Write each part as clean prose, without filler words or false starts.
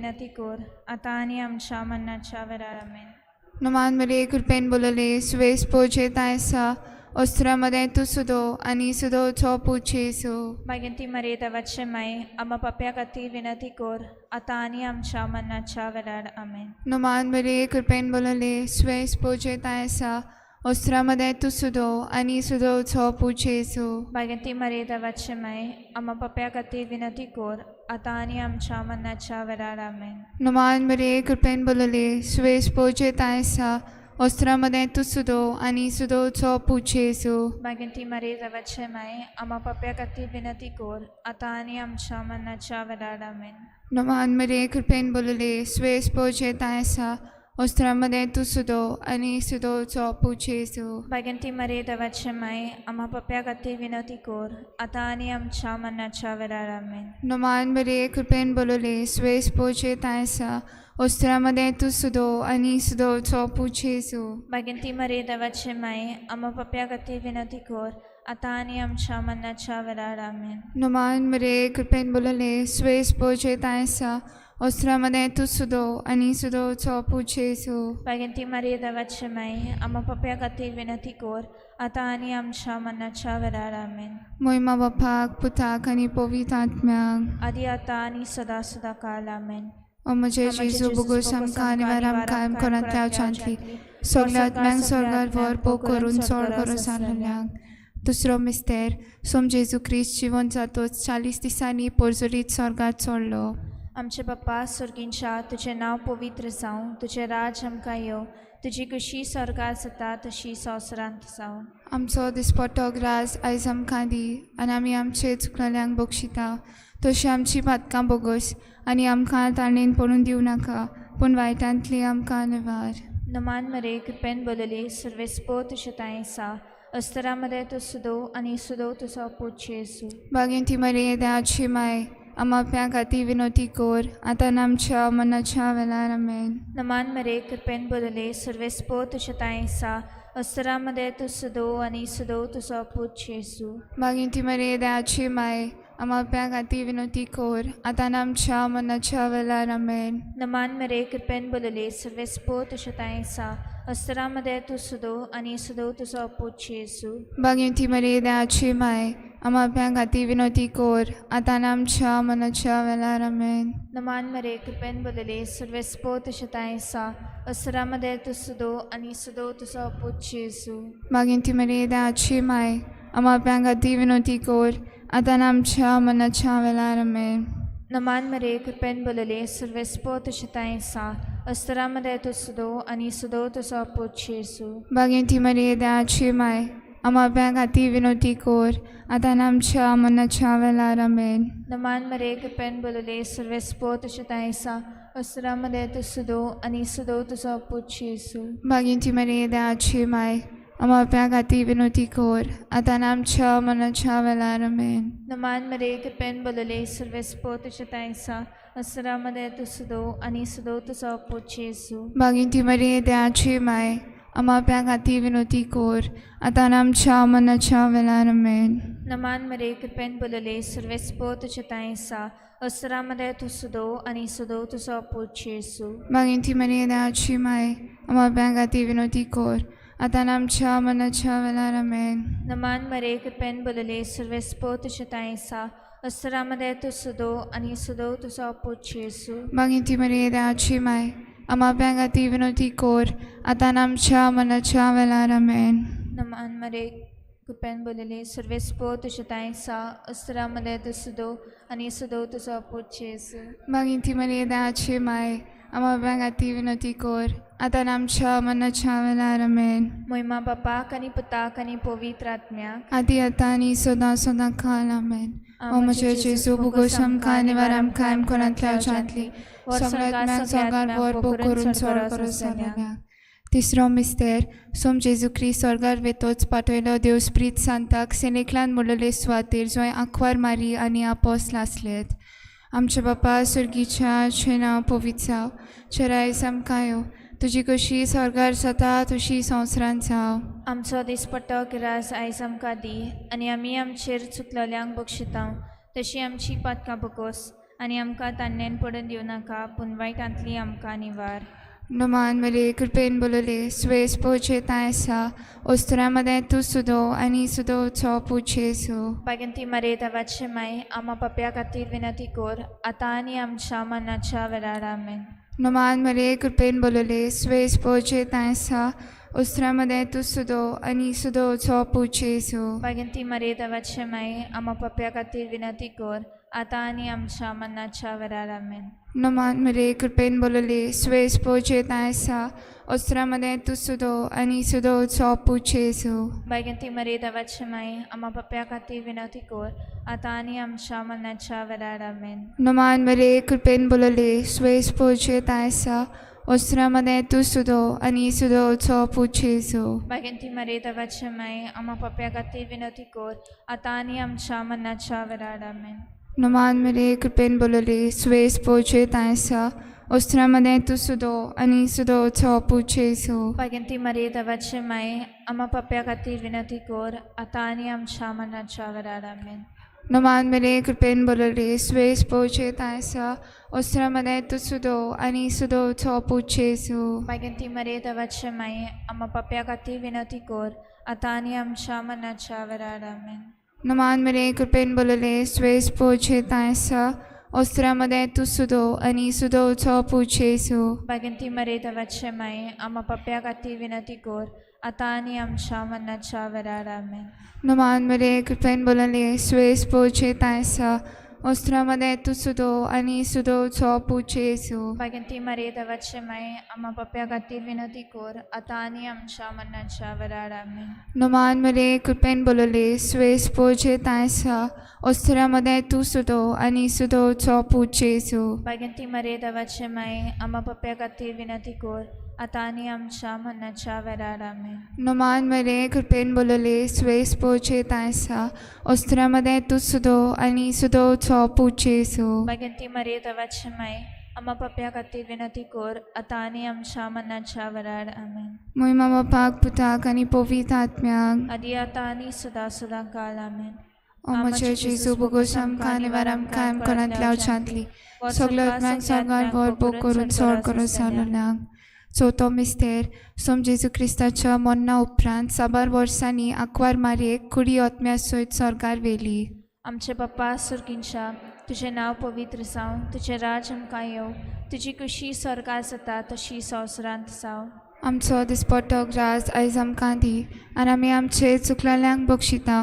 विनंती कर आतां आनी आमच्या मरणाच्या वेळार. आमेन. नमान मरिये, कृपेन बोलले, सुवेस पोचे आसा, ओस्त्रा मदें तूं सुदो आनी सुदोचो पूत जेजू. मागीर मरे देवाचे माय, आमा पाप्या खातीर विनंती कर आतां आनी आमच्या मरणाच्या वेळार. आमेन. नमान मरिये, कृपेन बोलले, सुवेस पोचे आसा, ओस्त्रा मदें तूं सुदो आनी सुदोचो पूत जेजू. मागीर मरे देवाचे माय, आमा पाप्या खातीर विनंती कर आतां आनी आमच्या मरणाच्या वेळार. आमेन. नमान मरिये, कृपेन बोलले, सुवेस पोचे आसा, ओस्त्रा मदें तूं सुदो आनी सुदोचो पूत जेजू. मागीर मरे देवाचे माय, आमा पाप्या खातीर विनंती कर आतां आनी आमच्या मरणाच्या वेळार. आमेन. नमान मरिये, कृपेन बोलले, सुवेस पोचे आसा, ओस्त्रा मदें तूं सुदो आनी सुदोचो पूत जेजू. मागीर मरे देवाचे माय, आमा पाप्या खातीर विनंती कर आतां आनी आमच्या मरणाच्या वेळार. आमेन. नमान मरिये, कृपेन बोलले, सुवेस पोचे आसा, ओस्त्रा मदें तूं सुदो आनी सुदोचो पूत जेजू. मागीर मरे देवाचे माय, आमा पाप्या खातीर विनंती कर आतां आनी आमच्या मरणाच्या वेळार. आमेन. नमान मरिये, कृपेन बोलले, सुवेस पोचे आसा, ओस्त्रा मदें तूं सुदो आनी सुदोचो पूत जेजू. मागीर मरे देवाचे माय, आमा पाप्या खातीर विनंती कर आतां आनी आमच्या मरणाच्या वेळार. आमेन. मोहिमा बापाक, पुताक आनी पवित्र आत्म्याक. आदी आतां आनी सदां सदां काल. आमेन. ओ म्हजे जेजू, बोगोस आमकां आनी वार आमकां कोरांतल्या उचांतली सगल्या आत्म्यांक स्वर्गार व्हर, पोक करून चड गरज आसलेल्यांक. दुसरो मिस्तेर. सोम जेजू क्रिस्त जिवन जातोच 40 दिसांनी पोरजोरीत स्वर्गार चडलो. आमचे बाप्पा स्वर्गींच्या, तुजें नांव पवित्र जावं, तुजें राज आमकां येवं, तुजी खुशी स्वर्गार जाता तशी संवसारांत जावं. आमचो दिसपट्टो ग्रास आयज आमकां दी आनी आमी आमचे चुकलेल्यांक बक्षिता तशी आमची पातकां बोगस आनी आमकां ताणेन पडून दिवं नाका, पूण वायटांतली आमकां निवार. नमान मरे, कृपेन बोलली, सर्वेस्पो तुजें तांय आसा, अस्तरा मदें तूं सुदो आनी सुदो तुजो पूत जेजू. बागेंती मरे, देवाची माय, आमा खातीर विनोती कोर आतां आमच्या मनाच्या वेळार. आमेन. नमान मरे, कृपेन बोलले, सर्वेस्पो तुजें तांय आसा, अस्तरा मदें तूं सुदो आनी सुदो तुजो पूत जेजू. बागेंती मरे, देवाची माय, आमा खातीर विनोती कोर आतां आमच्या मनाच्या वेळार. आमेन. नमान मरे, कृपेन बोलले, सर्वेस्पो तुजें तांय आसा, अस्तरा मदें तूं सुदो आनी सुदो तुजो पूत जेजू. बागेंती मरे, देवाची माय, आमा खातीर विनोती कोर आतां आमच्या मनाच्या वेळार. आमेन. नमान मरे, कृपेन बोलले, सर्वेस्पो तुजें तांय आसा, अस्तरा मदें तूं सुदो आनी सुदो तुजो पूत जेजू. बागेंती मरे, देवाची माय, आमा खातीर विनोती कोर आतां आमच्या मनाच्या वेळार. आमेन. नमान मरे, कृपेन बोलले, सर्वेस्पो तुजें तांय आसा, अस्तरा मदें तूं सुदो आनी सुदो तुजो पूत जेजू. बागेंती मरे, देवाची माय, आमा खातीर विनोती कोर आतां आमच्या मनाच्या वेळार. आमेन. नमान मरे, कृपेन बोलले, सर्वेस्पो तुजें तांय आसा, अस्तरा मदें तूं सुदो आनी सुदो तुजो पूत जेजू. बागेंती मरे, देवाची माय, आमा खातीर विनोती कोर आतां आमच्या मनाच्या वेळार. आमेन. नमान मरे, कृपेन बोलले, सर्वेस्पो तुजें तांय आसा, अस्तरा मदें तूं सुदो आनी सुदो तुजो पूत जेजू. बागेंती मरे, देवाची माय, आमा खातीर विनोती कोर आतां आमच्या मनाच्या वेळार. आमेन. नमान मरे, कृपेन बोलले, सर्वेस्पो तुजें तांय आसा, अस्तरा मदें तूं सुदो आनी सुदो तुजो पूत जेजू. बागेंती मरे, देवाची माय, आमा खातीर विनोती कोर आतां आमच्या मनाच्या वेळार. आमेन. नमान मरे, कृपेन बोलले, सर्वेस्पो तुजें तांय आसा, अस्तरा मदें तूं सुदो आनी सुदो तुजो पूत जेजू. बागेंती मरे, देवाची माय, आमा खातीर विनोती कोर आतां आमच्या मनाच्या वेळार. आमेन. नमान मरे, कृपेन बोलले, सर्वेस्पो तुजें तांय आसा, अस्तरा मदें तूं सुदो आनी सुदो तुजो पूत जेजू. बागेंती मरे, देवाची माय, आमा खातीर विनोती कोर आतां आमच्या मनाच्या वेळार. आमेन. मोहिमा बापाक आनी पुताक आनी पवित्र आत्म्याक. आदी आतां आनी सदां सदां काल. आमेन. ओ म्हजे जेजू, भुगोस आमकां आनी वार आमकां कोणांतल्या उचांतली सगळ्या आत्म्यांक स्वर्गार व्हर, भोग करून चड गरज जालेल्यांक. तिसरो मिस्तेर. सोम जेजू क्रिस्त स्वर्गार वेतोच पाठयलो देव स्प्रीत सांताक सेनेकलान मुळले सुवातेर जंय आंकवार मारी आनी आपोस आसलेत. आमच्या बापा सुर्गीच्या, तुजें नांव पवित्र जावं, तुजें रायज आमकां येवं, तुजी कशी स्वर्गार जाता तशी संवसारांत जावं. आमचो दिसपट्टो गिरास आयज आमकां दी आनी आमी आमचेर चुकलेल्यांक बक्षिता तशी आमची पातकां बगोस आनी आमकां तान्नेन पडून दिवं नाका, पूण वायटांतली आमकां निवार. नमान मरे कृपेन बोलले स्वेस पोचे आसा ओस्तुरा मदें तूं सुदो आनी सुदोचो पूत जेजू. बागेंती मरे देवाचे माय, आमा पापया खातीर विनंती कर, आतां आनी आमच्या मरणाच्या वेळार. आमेन. नमान मरे कृपेन बोलले स्वेस पोचे आसा ओस्तुरा मदें तूं सुदो आनी सुदोचो पूत जेजू. बागेंती मरे देवाचे माय, आमा पापया खातीर विनंती कर, आतां आनी आमच्या मरणाच्या वेळार. आमेन. नमान मरे कृपेन बोलले स्वेस पोचे आसा ओस्तुरा मदें तूं सुदो आनी सुदोचो पूत जेजू. बागेंती मरे देवाचे माय, आमा पापया खातीर विनंती कर, आतां आनी आमच्या मरणाच्या वेळार. आमेन. नमान मरे कृपेन बोलले स्वेस पोचे आसा ओस्तुरा मदें तूं सुदो आनी सुदोचो पूत जेजू. बागेंती मरे देवाचे माय, आमा पापया खातीर विनंती कर, आतां आनी आमच्या मरणाच्या वेळार. आमेन. नमान मरे कृपेन बोलले स्वेस पोचे आसा ओस्तुरा मदें तूं सुदो आनी सुदोचो पूत जेजू. बागेंती मरे देवाचे माय, आमा पापया खातीर विनंती कर, आतां आनी आमच्या मरणाच्या वेळार. आमेन. नमान मरे कृपेन बोलले स्वेस पोचे आसा ओस्तुरा मदें तूं सुदो आनी सुदोचो पूत जेजू. बागेंती मरे देवाचे माय, आमा पापया खातीर विनंती कर, आतां आनी आमच्या मरणाच्या वेळार. आमेन. नमान मरे कृपेन बोलले स्वेस पोचे आसा ओस्तुरा मदें तूं सुदो आनी सुदोचो पूत जेजू. बागेंती मरे देवाचे माय, आमा पापया खातीर विनंती कर, आतां आनी आमच्या मरणाच्या वेळार. आमेन. नमान मरे कृपेन बोलले स्वेस पोचे आसा ओस्तुरा मदें तूं सुदो आनी सुदोचो पूत जेजू. बागेंती मरे देवाचे माय, आमा पापया खातीर विनंती कर, आतां आनी आमच्या मरणाच्या वेळार. आमेन. नमान मरे कृपेन बोलले स्वेस पोचे आसा ओस्तुरा मदें तूं सुदो आनी सुदोचो पूत जेजू. बागेंती मरे देवाचे माय, आमा पापया खातीर विनंती कर, आतां आनी आमच्या मरणाच्या वेळार. आमेन. नमान मरे कृपेन बोलले स्वेस पोचे आसा ओस्तुरा मदें तूं सुदो आनी सुदोचो पूत जेजू. बागेंती मरे देवाचे माय, आमा पापया खातीर विनंती कर, आतां आनी आमच्या मरणाच्या वेळार. आमेन. मोहिमा बापाक, पुताक आनी पवित्र आत्म्याक. आदी आतां आनी सदां सदां काल. आमेन. ओ म्हज्या जेजू, बोगोस आमकां निवार आमकां कोणांतल्या उच्चांतली सगळ्या आत्म्याक स्वर्गार व्हर, भोग करून सोड करून सालोनाक. चवथो मिस्तेर. सोम जेजू क्रिस्ताच्या मरणा उपरांत साबार वर्सांनी आंकवार मारयेक कुडी आत्म्या सयत स्वर्गार व्हेली. आमचे पप्पा सुर्गींच्या, तुजें नांव पवित्र जावं, तुजें राज आमकां येवं, तुजी कुशी स्वर्गार जाता तशी संवसारांत जावं. आमचो दिसपट्टो ग्रास आयज आमकां दी आनी आमी आमचे चुकलेल्यांक बक्षिता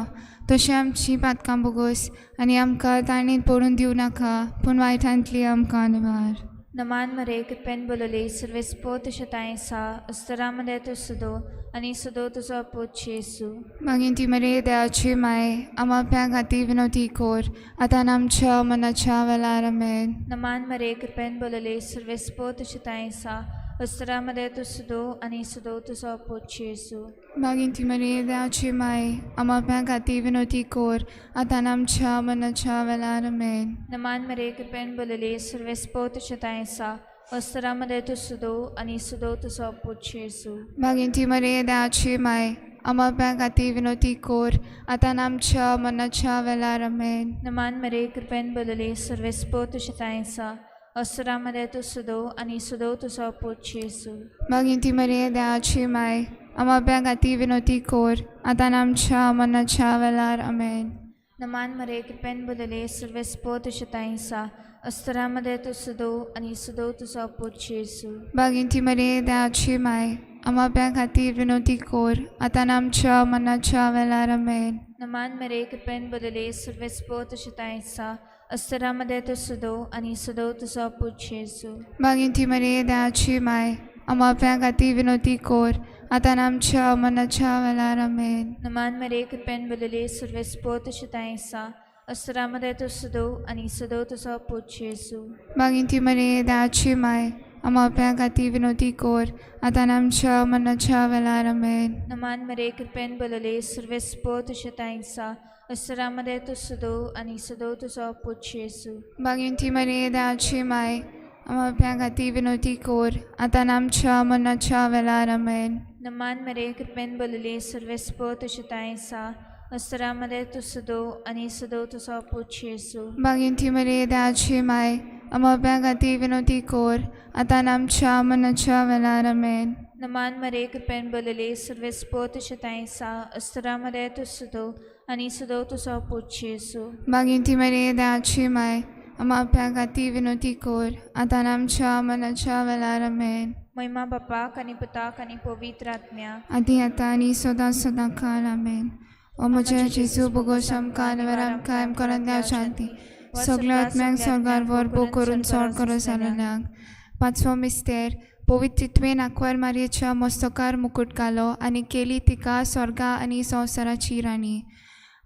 तशें आमची पातकां बोगोस आनी आमकां ताणें पडून दिवं नाका, पूण वायटांतली आमकां निवार. नमान मरे कृपेन बोलले सर्वेस्पो तुजें तांय आसा, अस्तरा मदें तूं सुदो आनी सुदो तुजो पूत जेजू. मागीर ती मरे देवाची माय, आमा खातीर विनवती कोर, आतां आमच्या मनाच्या वेळार. आमेन. नमान मरे कृपेन बोलले सर्वेस्पो तुजें तांय आसा, अस्तरा मदें तूं सुदो आनी सुदो तुजो पूत जेजू. मागीर ती मरे देवाची माय, आमा खातीर विनवती कोर, आतां आमच्या मनाच्या वेळार. आमेन. नमान मरे कृपेन बोलले सर्वेस्पो तुजें तांय आसा, अस्तरा मदें तूं सुदो आनी सुदो तुजो पूत जेजू. मागीर ती मरे देवाची माय, आमा खातीर विनवती कोर, आतां आमच्या मनाच्या वेळार. आमेन. नमान मरे कृपेन बोलले सर्वेस्पो तुजें तांय आसा, अस्तरा मदें तूं सुदो आनी सुदो तुजो पूत जेजू. मागीर ती मरे देवाची माय, आमा खातीर विनवती कोर, आतां आमच्या मनाच्या वेळार. आमेन. नमान मरे कृपेन बोलले सर्वेस्पो तुजें तांय आसा, अस्तरा मदें तूं सुदो आनी सुदो तुजो पूत जेजू. मागीर ती मरे देवाची माय, आमा खातीर विनवती कोर, आतां आमच्या मनाच्या वेळार. आमेन. नमान मरे कृपेन बोलले सर्वेस्पो तुजें तांय आसा, अस्तरा मदें तूं सुदो आनी सुदो तुजो पूत जेजू. मागीर ती मरे देवाची माय, आमा खातीर विनवती कोर, आतां आमच्या मनाच्या वेळार. आमेन. नमान मरे कृपेन बोलले सर्वेस्पो तुजें तांय आसा, अस्तरा मदें तूं सुदो आनी सुदो तुजो पूत जेजू. मागीर ती मरे देवाची माय, आमा खातीर विनवती कोर, आतां आमच्या मनाच्या वेळार. आमेन. नमान मरे कृपेन बोलले सर्वेस्पो तुजें तांय आसा, अस्तरा मदें तूं सुदो आनी सुदो तुजो पूत जेजू. मागीर ती मरे देवाची माय, आमा खातीर विनवती कोर, आतां आमच्या मनाच्या वेळार. आमेन. नमान मरे कृपेन बोलले सर्वेस्पो तुजें तांय आसा, अस्तरामध्ये तूं सदो आनी सदो तुजो पूत जेजू. बागेंती मरे देवाची माय आमच्या खातीर विनवती कर आतां आमच्या मनाच्या वेळार. आमेन. नमान मरे कृपेन बोलले सर्वेस्पो तुजे तांय सा अस्तरामध्ये तूं सदो आनी सदो तुजो पूत जेजू. बागेंती मरे देवाची माय आमच्या खातीर विनवती कर आतां आमच्या मनाच्या वेळार. आमेन. महिमा बापाक आनी पुताक आनी पवित्र आत्म्याक. आदी आतां आनी सदां सदां काल. आमेन. ओ म्हज्या जेजू बोगोस आमकां निवार आमकां आमकां शांती सगळ्या आत्म्यांक स्वर्गार व्हर भोग करून चड करो जालोल्यांक. पांचवो मिस्तेर. पवित्र आंकवार मारयेच्या मस्तकार मुकूट घालो आनी केली तिका स्वर्गा आनी संवसाराची राणी.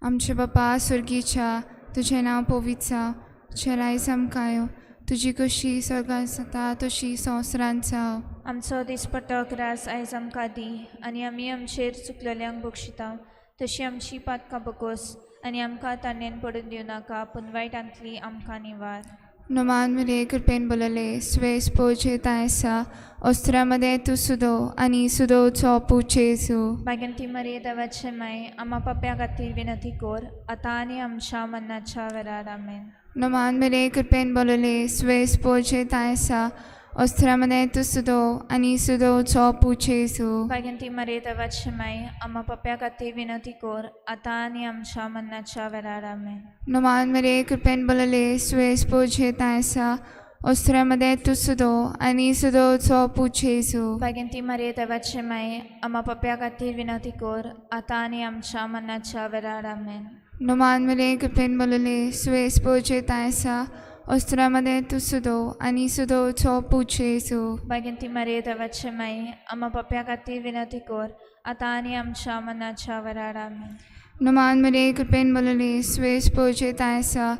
आमचे बापा स्वर्गीच्या, तुजें नांव पवित्र जावं, तुजें रायज आमकां यो, तुजी कशी स्वर्गान जाता तशी संवसारांत जावं. आमचो दिसपट्टो ग्रास आयज आमकां दी आनी आमी आमचेर चुकलेल्यांक बक्षिता तशी आमची पातकां बगोस आनी आमकां ताणेन पडून दिवं नाका पूण वायटांतली आमकां निवार. नमान मरे कृपेन बोलले स्वेस पोचे तायसा अस्त्रामध्ये तूं सुदो आनी सुदोचो पूत जेजू. बागेंती मरे देवाचे माय आमा पाप्या खातीर विनंती कर आतां आनी आमच्या मरणाच्या वेळार. आमेन. नमान मरे कृपेन बोलले स्वेस पोचे तायसा अस्त्रामध्ये तूं सुदो आनी सुदोचो पूत जेजू. बागेंती मरे देवाचे माय आमा पाप्या खातीर विनंती कर आतां आनी आमच्या मरणाच्या वेळार. आमेन. नमान मरे कृपेन बोलले स्वेस पोचे तायसा अस्त्रामध्ये तूं सुदो आनी सुदोचो पूत जेजू. बागेंती मरे देवाचे माय आमा पाप्या खातीर विनंती कर आतां आनी आमच्या मरणाच्या वेळार. आमेन. नमान मरे कृपेन बोलले स्वेस पोचे तायसा अस्त्रामध्ये तूं सुदो आनी सुदोचो पूत जेजू. बागेंती मरे देवाचे माय आमा पाप्या खातीर विनंती कर आतां आनी आमच्या मरणाच्या वेळार. आमेन. नमान मरे कृपेन बोलले स्वेस पोचे तायसा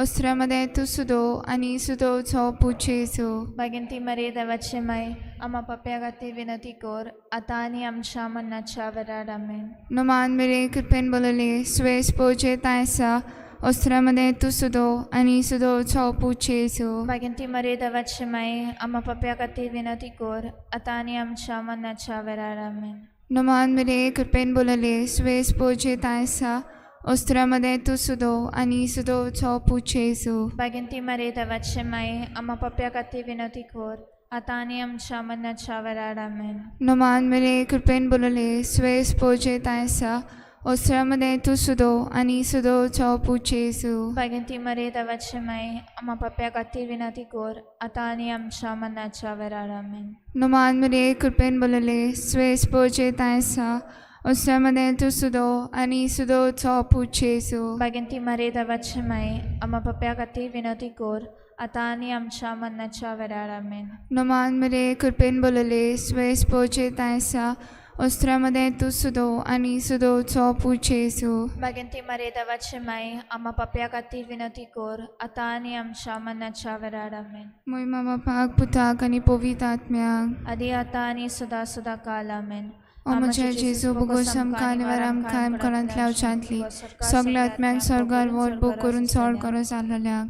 अस्त्रामध्ये तूं सुदो आनी सुदोचो पूत जेजू. बागेंती मरे देवाचे माय आमा पाप्या खातीर विनंती कर आतां आनी आमच्या मरणाच्या वेळार. आमेन. नमान मरे कृपेन बोलले स्वेस पोचे तायसा अस्त्रामध्ये तूं सुदो आनी सुदोचो पूत जेजू. बागेंती मरे देवाचे माय आमा पाप्या खातीर विनंती कर आतां आनी आमच्या मरणाच्या वेळार. आमेन. नमान मरे कृपेन बोलले स्वेस पोचे तायसा अस्त्रामध्ये तूं सुदो आनी सुदोचो पूत जेजू. बागेंती मरे देवाचे माय आमा पाप्या खातीर विनंती कर आतां आनी आमच्या मरणाच्या वेळार. आमेन. नमान मरे कृपेन बोलले स्वेस पोचे तायसा अस्त्रामध्ये तूं सुदो आनी सुदोचो पूत जेजू. बागेंती मरे देवाचे माय आमा पाप्या खातीर विनंती कर आतां आनी आमच्या मरणाच्या वेळार. आमेन. नमान मरे कृपेन बोलले स्वेस पोचे तायसा अस्त्रामध्ये तूं सुदो आनी सुदोचो पूत जेजू. बागेंती मरे देवाचे माय आमा पाप्या खातीर विनंती कर आतां आनी आमच्या मरणाच्या वेळार. आमेन. नमान मरे कृपेन बोलले स्वेस पोचे तायसा अस्त्रामध्ये तूं सुदो आनी सुदोचो पूत जेजू. बागेंती मरे देवाचे माय आमा पाप्या खातीर विनंती कर आतां आनी आमच्या मरणाच्या वेळार. आमेन. मोहिमा बापाक पुताक आनी पवित्र आत्म्याक. आदी आतां आनी सदां सदां काल. आमेन. ओ म्हज्या जेजू बोगोस आमकां निवार आमकां आमकारांतल्या उच्चांतली सगळ्या आत्म्यांक स्वर्गार व्हर भोग करून चड करो जालोल्यांक.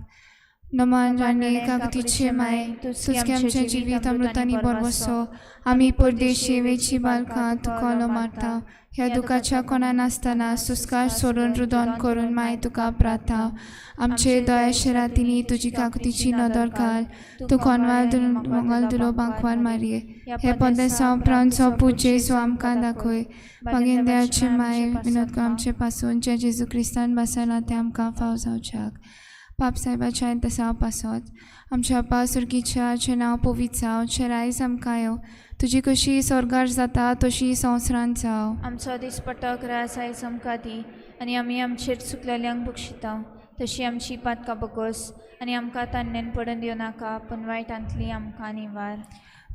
नमान राणी काकतीचे माय तुझके आमच्या जिवीत अमृतांनी बरवसो आमी परदेशी वेची बालकां तुका मारता ह्या दुखाच्या कोणा नासतना सुस्कार सोडून रुदोन करून माय तुका प्रार्थना. आमचे दयाशे रातींनी तुजी काकतीची नदर घाल तूं कोनवाल मंगल दिलो बांकवाल मारये हे पंदेसा उपरांत सो पूत जेजू आमकां दाखय. मागीर देवाचे माय विनोद कर आमचे पासून जे जेजू क्रिस्तान बसला ते आमकां फाव जावच्याक. पाप साहेबाच्या तसा पासत आमच्या आपा सुर्गीच्या चे नांव पवित्र जावं, चे रायज आमकां यो, तुजी कशी स्वर्गार जाता तशी संवसारांत जावं. आमचो दिसपट्टो ग्रास आयज आमकां दी आनी आमी आमचेर चुकलेल्यांक बक्षिता तशी आमची पातकां बगोस आनी आमकां तान्नेन पडून दिवं नाका पूण वायटांतली आमकां निवार.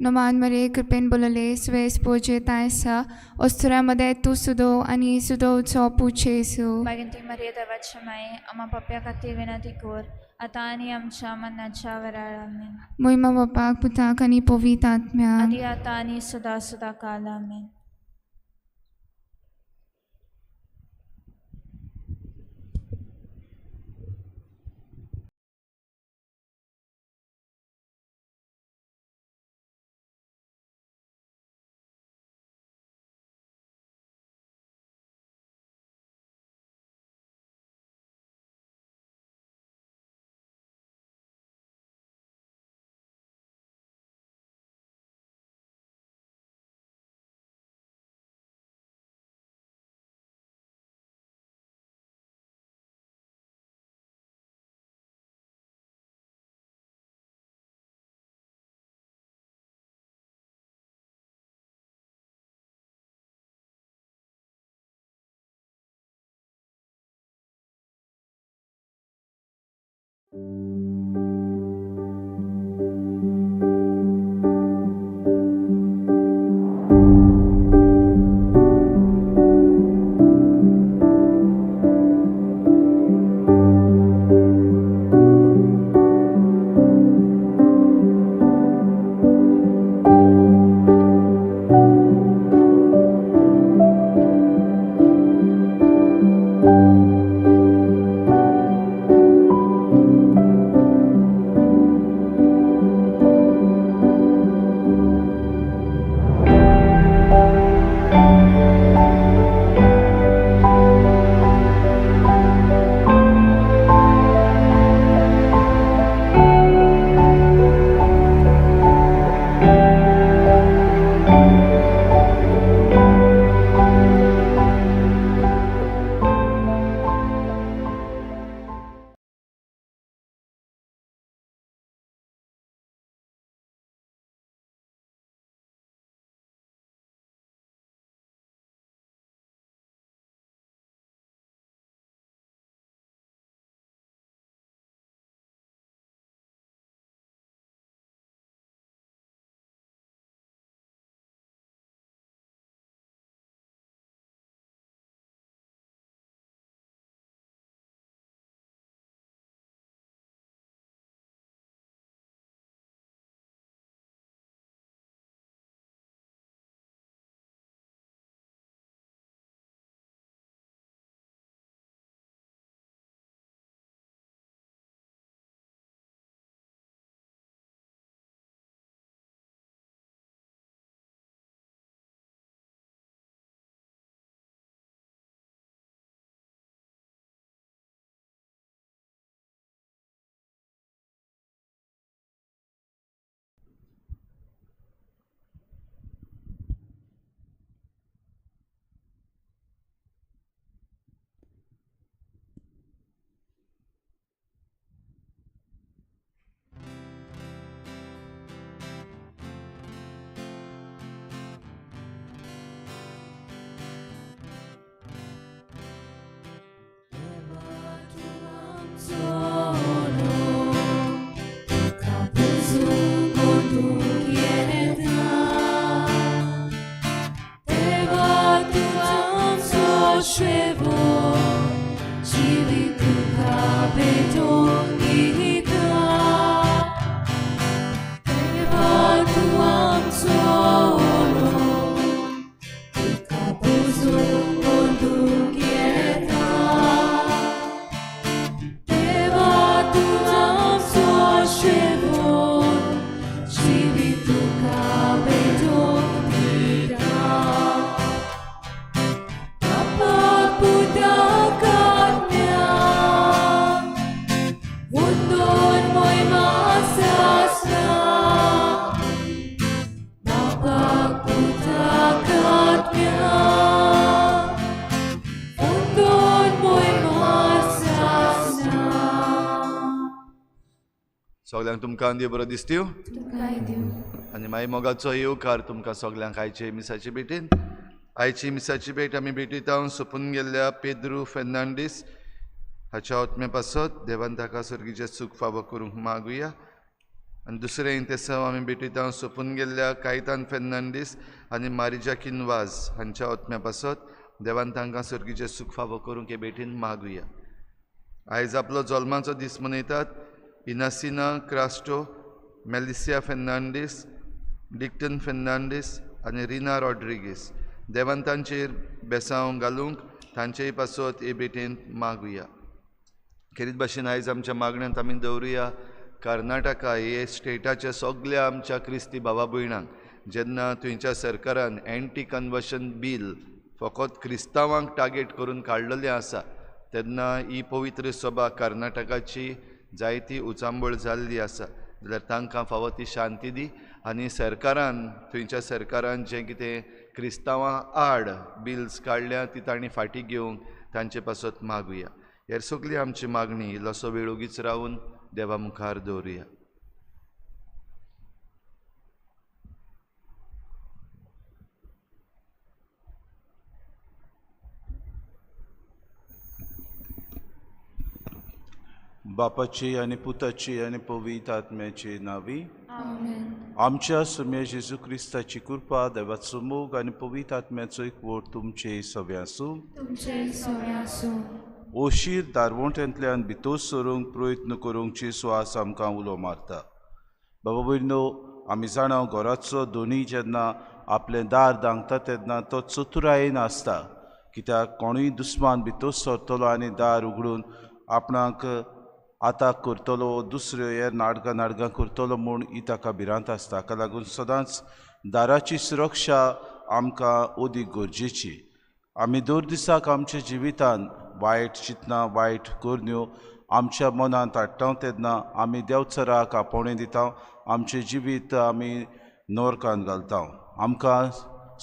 नमान मरे कृपेन बोलले स्वेस पोजे तायसा अस्तुऱ्यामध्ये तूं सुदो आनी सुदोचो पूत जेजू. मागीर मरे देवाचे माये आमा पाप्या खातीर विनंती कर आतां आनी आमच्या मरणाच्या वेळार. आमेन. मोहिमा बापाक पुताक आनी पवित्र आत्म्याक. आदी आतां आनी सदां सदां काल. आमेन. सगळ्यांक तुमकां देव बरो दिसतीव आनी मागीर मोगाचो येवकार तुमकां सगळ्यांक आयचे मिसाचे भेटीन. आयची मिसाची भेट आमी भेटीत सोंपून गेल्ल्या पेद्रू फेर्नांडीस हाच्या आत्म्या पासत देवान ताका सर्गीचें सूख फावो करूंक मागुया. आनी दुसरें इंतेसांव आमी भेटीत सोंपून गेल्ल्या कायतान फेर्नांडीस आनी मारिजा किनवाज हांच्या आत्म्या पासत देवान तांकां सर्गीचें सूख फावो करूंक हे भेटीन मागुया. आयज आपलो जल्माचो दीस मनयतात इनासिना क्रास्टो, मेलिसिया फेर्नांडीस, डिक्टन फेर्नांडीस आनी रिना रॉड्रिगीस. देवान तांचेर बेसांव घालूंक तांचेय पासत हे भेटेंत मागुया. खेरीत भाशेन आयज आमच्या मागण्यांत आमी दवरुया कर्नाटका हे स्टेटाच्या सगल्या आमच्या क्रिस्ती भावा भयणांक जेन्ना थंयच्या सरकारान एंटी कन्वर्शन बील फकत क्रिस्तांवांक टार्गेट करून काडलेलें आसा तेन्ना ही पवित्र सभा कर्नाटकाची जायती उचांबळ जाल्ली आसा जाल्यार तांकां फावो ती शांती दी आनी सरकारान थंयच्या सरकारान जें कितें क्रिस्तांवां आड बिल्स काडल्या ती तांणी फाटीं घेवंक तांचे पासत मागुया. हेर सगळी आमची मागणी इल्लोसो वेळ ओगीच रावन देवा मुखार दवरुया. बापाची आनी पुताची आनी पवित्र आत्म्याची नावी आमेन. आमच्या सुम्या जेजू क्रिस्ताची कृपा, देवाचो मोग आनी पवित्र आत्म्याचो एकवट तुमचे सगळे आसूं. तुमचे सगळे आसूं. ओशीर दारवंट्यांतल्यान भितर सरूंक प्रयत्न करूंक जेजू आज आमकां उलो मारता. बाबा भयणो, आमी जाणा घराचो धनी जेन्ना आपलें दार धांकता तेन्ना तो चतुरायेन आसता, कित्याक कोणूय दुस्मान भितर सरतलो आनी दार उगडून आपणाक आताक करतलो, दुसऱ्यो हेर नाटकां नाटकां करतलो म्हूण ही ताका भिरांत आसता. हाका लागून सदांच दाराची सुरक्षा आमकां अदीक गरजेची. आमी दर दिसाक आमच्या जिवितान वायट चिंतनां, वायट करण्यो आमच्या मनांत हाडटा तेन्ना आमी देवचाराक आपोवणें दिता, आमचें जिवीत आमी नरकान घालता. आमकां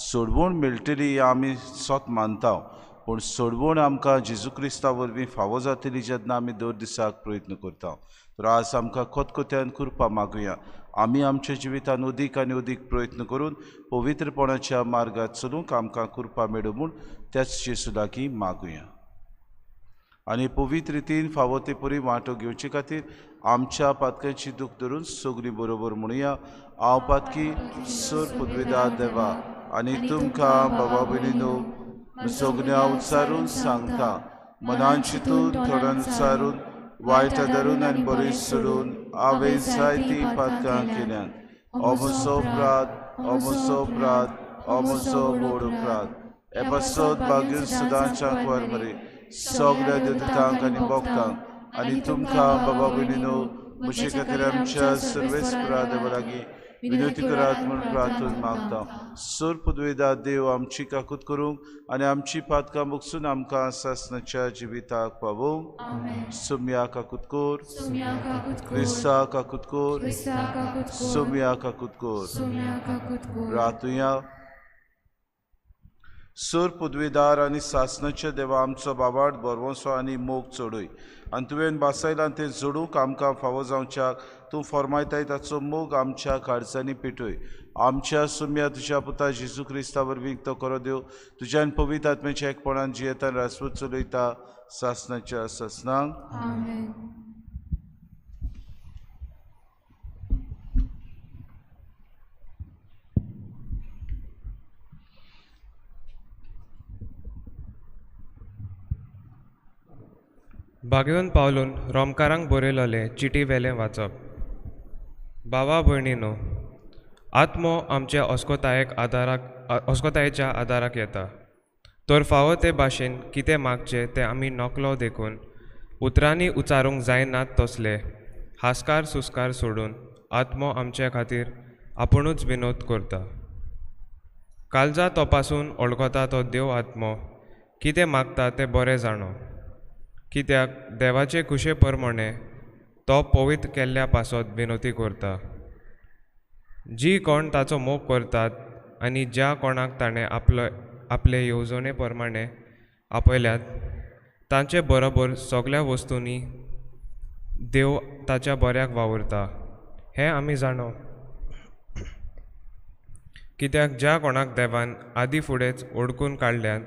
सोडवण मेळटली आमी सत मानता, पूण सोडवण आमकां जेजू क्रिस्ता वरवीं फावो जातली जेन्ना आमी दर दिसाक प्रयत्न करता. तर आज आमकां खतखत्यान कृपा मागुया, आमी आमच्या जिवितान अदीक आनी अदीक प्रयत्न करून पवित्रपणाच्या मार्गार चलूंक आमकां कृपा मेळूं म्हूण त्याच जेजू लागीं मागुया. आनी पवित्र रितीन फावो ते परी वांटो घेवचे खातीर आमच्या पातकांची दूख धरून सगळीं बरोबर म्हणुया. हांव पातकी सर पुदविदा देवा आनी तुमकां बाबा भयणीनो सगळ्या उच्चारून सांगता, मनान चिंतून, थोड्यान उच्चारून, वायट धरून आनी बरें सोडून हांवें जायतीं पातकां केल्यात. हो म्हजो अपराध, हो म्हजो अपराध, हो म्हजो व्हड अपराध. हे पासत भाग्य सदांच्या कुवार मरे सगळ्या देवतांक आनी भक्तांक आनी तुमकां बाबा भयणीनो म्हजे खातीर आमच्या सर्वेस्परा देवा लागीं विनवती करात म्हूण प्रार्थना मागता. सर पदवेदा देव आमची काकूत करूंक आनी आमची पातकां बगसून आमकां सासणाच्या जिविताक पावोवंक. सुम्या काकूत कर, क्रिस्ता काकूत कर, सुम्या काकूत कर. रातुया. सर पदवेदार आनी सासणाच्या देवा आमचो बाबाट बरवंसो आनी मोग चडय आनी तुवें बासायलां तें जोडूंक आमकां फावो जावच्याक तूं फॉर्मायताय ताचो मोग आमच्या काळजांनी पेटय. आमच्या सुम्या तुज्या पुता जेजू क्रिस्ता वरवीं तो करो देव तुज्यान पवित्र आत्म्याच्या एकपणान जियेतान राजपूत चलयता सासणाच्या सासणांक. आमेन. बागेवन पावलून रोमकारांक बरयलोले चिटी वेलें वाचप. बाबा भयणीनो, आत्मो आमच्या अस्कोतायेच्या आदाराक येता, तर फावो ते भाशेन कितें मागचें तें आमी नकलो देखून उतरांनी उच्चारूंक जायनात तसले हास्कार सुस्कार सोडून आत्मो आमचे खातीर आपुणूच विनोद करता. कालजा तपासून वळखता तो देव आत्मो कितें मागता तें बरें जाणो, कित्याक देवाचे खुशे प्रमाणे तो पवित्र केल्ल्या पासत विनोती करता. जी कोण ताचो मोग करतात आनी ज्या कोणाक ताणें आपले येवजणे प्रमाणे आपयल्यात तांचे बरोबर सगळ्या वस्तूंनी देव ताच्या बऱ्याक वावुरता हें आमी जाणो. कित्याक ज्या कोणाक देवान आदी फुडेंच ओडकून काडल्यात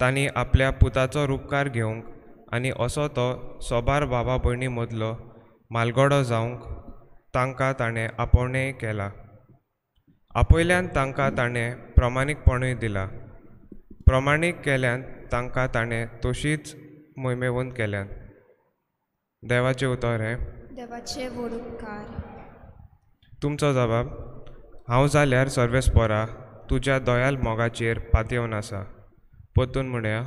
तांणी आपल्या पुताचो रुपकार घेवंक आनी असो तो सोबार बाबा भयणी मदलो मालगडो जावंक तांकां ताणें आपोवणेंय केलां. आपयल्यान तांकां ताणें प्रमाणीकपणूय दिलां, प्रमाणीक केल्यान तांकां ताणें तशीच मोहिमेवंत केल्यान. देवाचें उतर हें. देवाचें व्हड उपकार. तुमचो जबाब. हांव जाल्यार सर्वेस्पोरा तुज्या दयाल मोगाचेर पातयेवन आसा. परतून म्हणया.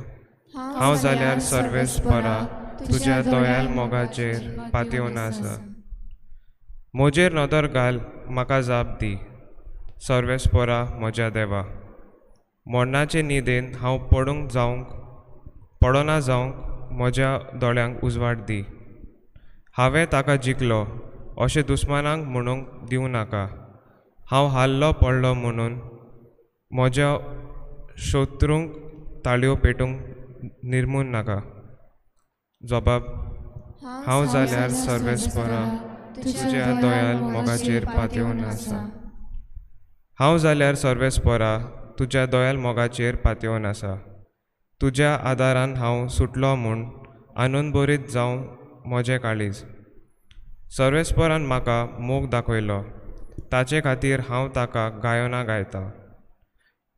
हांव जाल्यार सर्वेस्परा तुज्या दयाल मोगाचेर पातयेवन आसा. म्हजेर नदर घाल, म्हाका जाप दी सर्वेस्परा म्हज्या देवा. मरणाचे न्हिदेन हांव पडना जावंक म्हज्या दोळ्यांक उजवाड दी. हांवें ताका जिखलो अशें दुस्मानांक म्हणूंक दिवं नाका. हांव हारलो पडलो म्हणून म्हज्या शत्रूंक ताळयो पेटूंक निर्मून नाका. जबाब. हांव जाल्यार सर्वेस्परा तुज्या दयाल मोगाचेर पातयेवन आसा. हांव जाल्यार सर्वेस्परा तुज्या दयाल मोगाचेर पातयेवन आसा. तुज्या आदारान हांव सुटलो म्हूण आनंदभरीत जावं म्हजें काळीज. सर्वेस्परान म्हाका मोग दाखयलो, ताचे खातीर हांव ताका गायनां गायतां.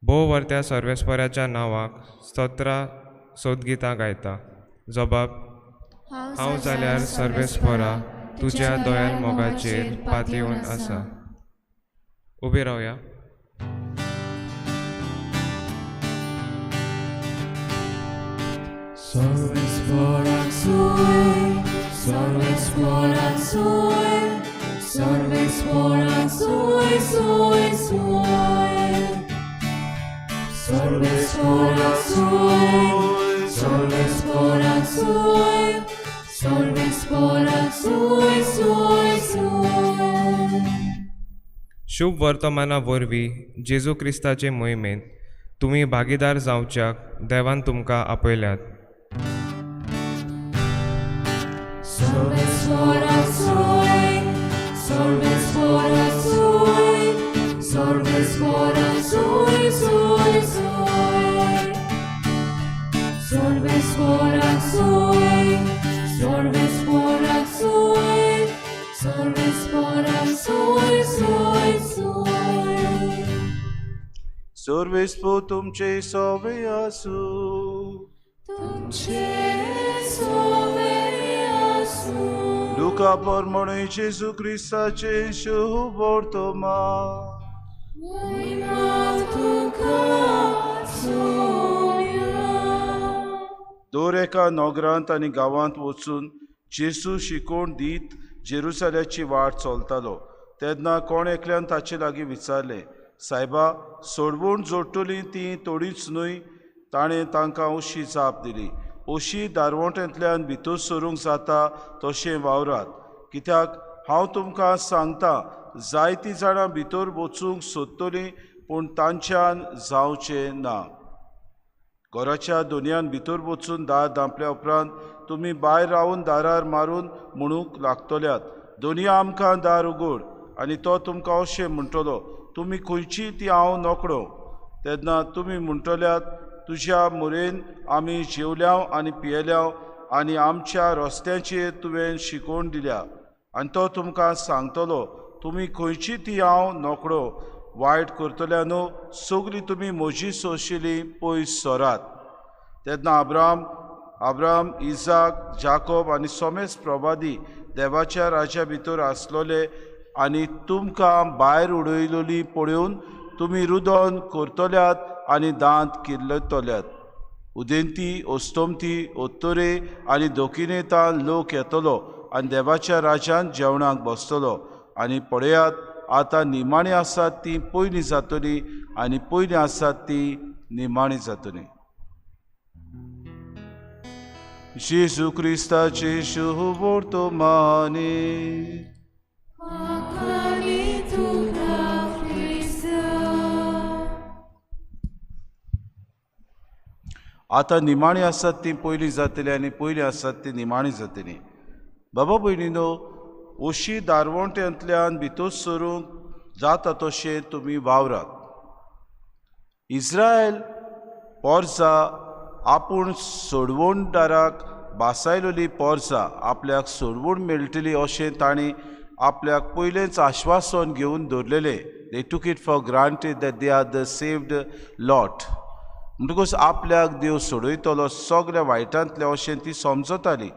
भोव वर्त्या सर्वेस्पराच्या नांवाक स्तोत्रां सोदगितां गायता. जबाब, हांव जाल्यार सर्वेस्परा तुज्या दयाल मोगाचेर पातयेवन आसा. उबी रावया. Sarvespora sui, sarvespora sui, sarvespora sui, sui, sui. Sarvespora sui, sarvespora sui, sarvespora sui, sui, sui. शुभ वर्तमाना वरवीं जेजू क्रिस्ताचे मोहिमेंत तुमी भागीदार जावच्याक देवान तुमकां आपयल्यात. Sarvespora sui, sarvespora sui, sarvespora sui, sui, sui. Sarvespora sui, sarvespora sui, sarvespora sui, sui, sui. सर्वेस्पो तुमचे सोवे आसूं. तुमचे सोवे आसूं. लुका प्रमाणे जेजू क्रिस्ताचें शुभ वर्तमान. महिमा तुका सोम्या. दर एका नगरांत आनी गांवांत वचून जेजू शिकोवण दीत जेरुसलेमाची वाट चलतालो. तेन्ना कोण एकल्यान ताचे लागीं विचारलें, सायबा, सोडवण जोडटली ती थोडीच न्हय? ताणें तांकां अशी जाप दिली, अशी दारवंटेंतल्यान भितर सरूंक जाता तशें वावरात, कित्याक हांव तुमकां सांगता, जायतीं जाणां भितर वचूंक सोदतलीं पूण तांच्यान जावचें ना. घराच्या दोनयान भितर वचून दार धांपल्या उपरांत तुमी भायर रावन दारार मारून म्हणूंक लागतल्यात, दोनया आमकां दार उगड. आनी तो तुमकां अशें म्हणटलो, तुमी खंयची ती हांव नकळो. तेन्ना तुमी म्हणटल्यात, तुज्या मोरेन आमी जेवल्याव आनी पियेल्याव आनी आमच्या रस्त्यांचेर तुवें शिकोवन दिल्या. आनी तो तुमकां सांगतलो, तुमी खंयची ती हांव नकळो, वायट करतल्या न्हू सगळीं तुमी म्हजी सोंशिली पयस सरात. तेन्ना अब्राहम, इजाक, जाकोब आनी सोमेस प्रवादी देवाच्या राज्या भितर आसलोले आनी तुमकां भायर उडयलोली पळोवन तुमी रुदन करतल्यात आनी दांत किल्लतल्यात. उदेंती, अस्तमती, उत्तरे आनी दक्षिणेंतल्यान लोक येतलो आनी देवाच्या राज्यांत जेवणाक बसतलो. आनी पळयात, आतां निमाणी आसात ती पयलीं जातली आनी पयलीं आसात ती निमाणी जातली. जेजू क्रिस्ताचे शुभ वर्तमानी. आकाली तुका क्रिस्ता. आतां निमाणी आसात ती पयलीं जातली आनी पयलीं आसात ती निमाणी जातली. बाबा भयणीनो, अशी दारवंट्यांतल्यान भितर सरूंक जाता तशें तुमी वावरात. इस्रायल पोरसा आपूण सोडवणदाराक बासायलोली पोरसा आपल्याक सोडवण मेळटली अशें तांणी आपल्याक पयलेंच आश्वासन घेवन दवरलेलें. They took it for granted that they are the saved lot. म्हणटकूच आपल्याक देव सोडयतलो सगळ्या वायटांतलें अशें ती समजताली.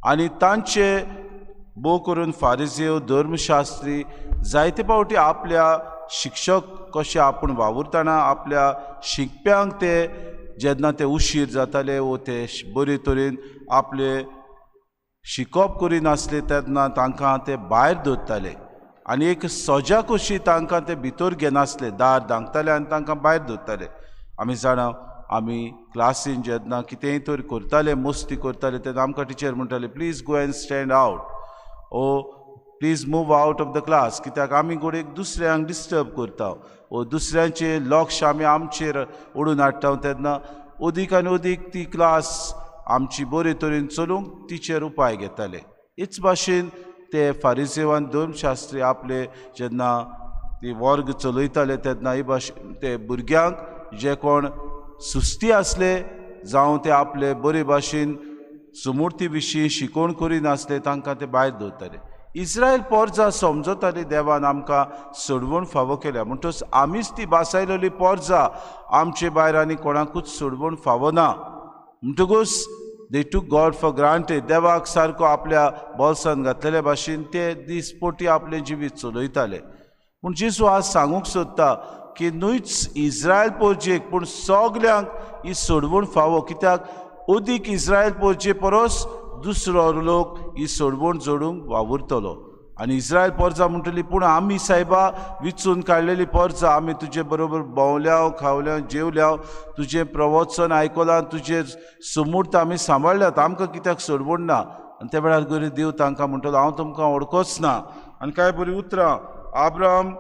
आनी तांचे भोव करून फारिजेव, धर्मशास्त्री जायते फावटी आपल्या शिक्षक कशें आपूण वावुरतना आपल्या शिकप्यांक ते जेन्ना ते उशीर जाताले वो ते बरे तरेन आपले शिकप करिनासले तेन्ना तांकां ते भायर दवरताले आनी एक सजा कशी तांकां ते भितर घेनासले, दार धांकताले आनी तांकां भायर दवरताले. आमी जाणा, आमी क्लासीन जेन्ना कितेंय तर करताले, मस्ती करताले, तेन्ना आमकां टिचर म्हणटाले, please go and stand out oh please move out of the class, कित्याक आमी घडयेक दुसऱ्यांक डिस्टर्ब करता वो दुसऱ्यांचें लक्ष आमी आमचेर ओडून हाडटा. तेन्ना अदीक आनी अदीक ती क्लास आमची बरे तरेन चलूंक टिचर उपाय घेताले. हेच भाशेन ते फारिजेवान धर्मशास्त्री आपले जेन्ना ती वर्ग चलयताले तेन्ना हे भाशेन ते भुरग्यांक जे कोण सुस्ती आसले जावं ते आपले बरे भाशेन सुमुर्ती विशीं शिकोवण करिनासले तांकां ते भायर दवरताले. इस्रायल पोरजा समजताली देवान आमकां सोडवण फावो केल्या, म्हणटच आमीच ती बासायलेली पोरजा, आमचे भायर आनी कोणाकूच सोडवण फावो ना. म्हणटकूच they took God for granted. देवाक सारको आपल्या बोल्सान घातलेल्या भाशेन ते दिसपोटी आपलें जिवीत चलयताले. पूण जेजू आज सांगूंक सोदता की न्हूच इस्रायल पोरजेक पूण सगल्यांक ही सोडवण फावो, कित्याक अदीक इस्रायल पोरजे परस दुसरो लोक ही सोडवण जोडूंक वावुरतलो. आनी इस्रायल पोरजा म्हणटली पूण आमी सायबा विचून काडलेली पोरजा, आमी तुजे बरोबर भोंवल्या, खावल्या, जेवल्या, तुजें प्रवचन आयकलां, तुजें सुमूर्त आमी सांबाळ्ळ्यात, आमकां कित्याक सोडवण ना? आनी त्या वेळार गरी देव तांकां म्हणटलो हांव तुमकां वळखोच ना. आनी कांय बरीं उतरां आब्राम,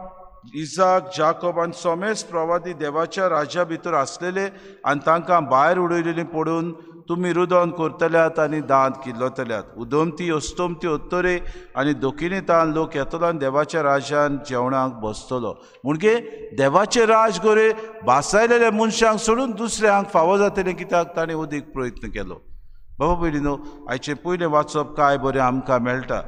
इजाक, जाकोब आनी सोमेस प्रवादी देवाच्या राज्या भितर आसलेले आनी तांकां भायर उडयलेली पडून तुमी रुदोन करतल्यात आनी दांत किल्लतल्यात. उदमती अस्तमती उत्तरे आनी दोकिनी तान लोक येतलो आनी देवाच्या राज्यान जेवणाक बसतलो. म्हणजे देवाचें राज गोरे भासायलेल्या मनशांक सोडून दुसऱ्यांक फावो जातलें, कित्याक ताणें अदीक प्रयत्न केलो. बाबा भयणीनो, आयचें पयलें वाचप काय बरें आमकां मेळटा.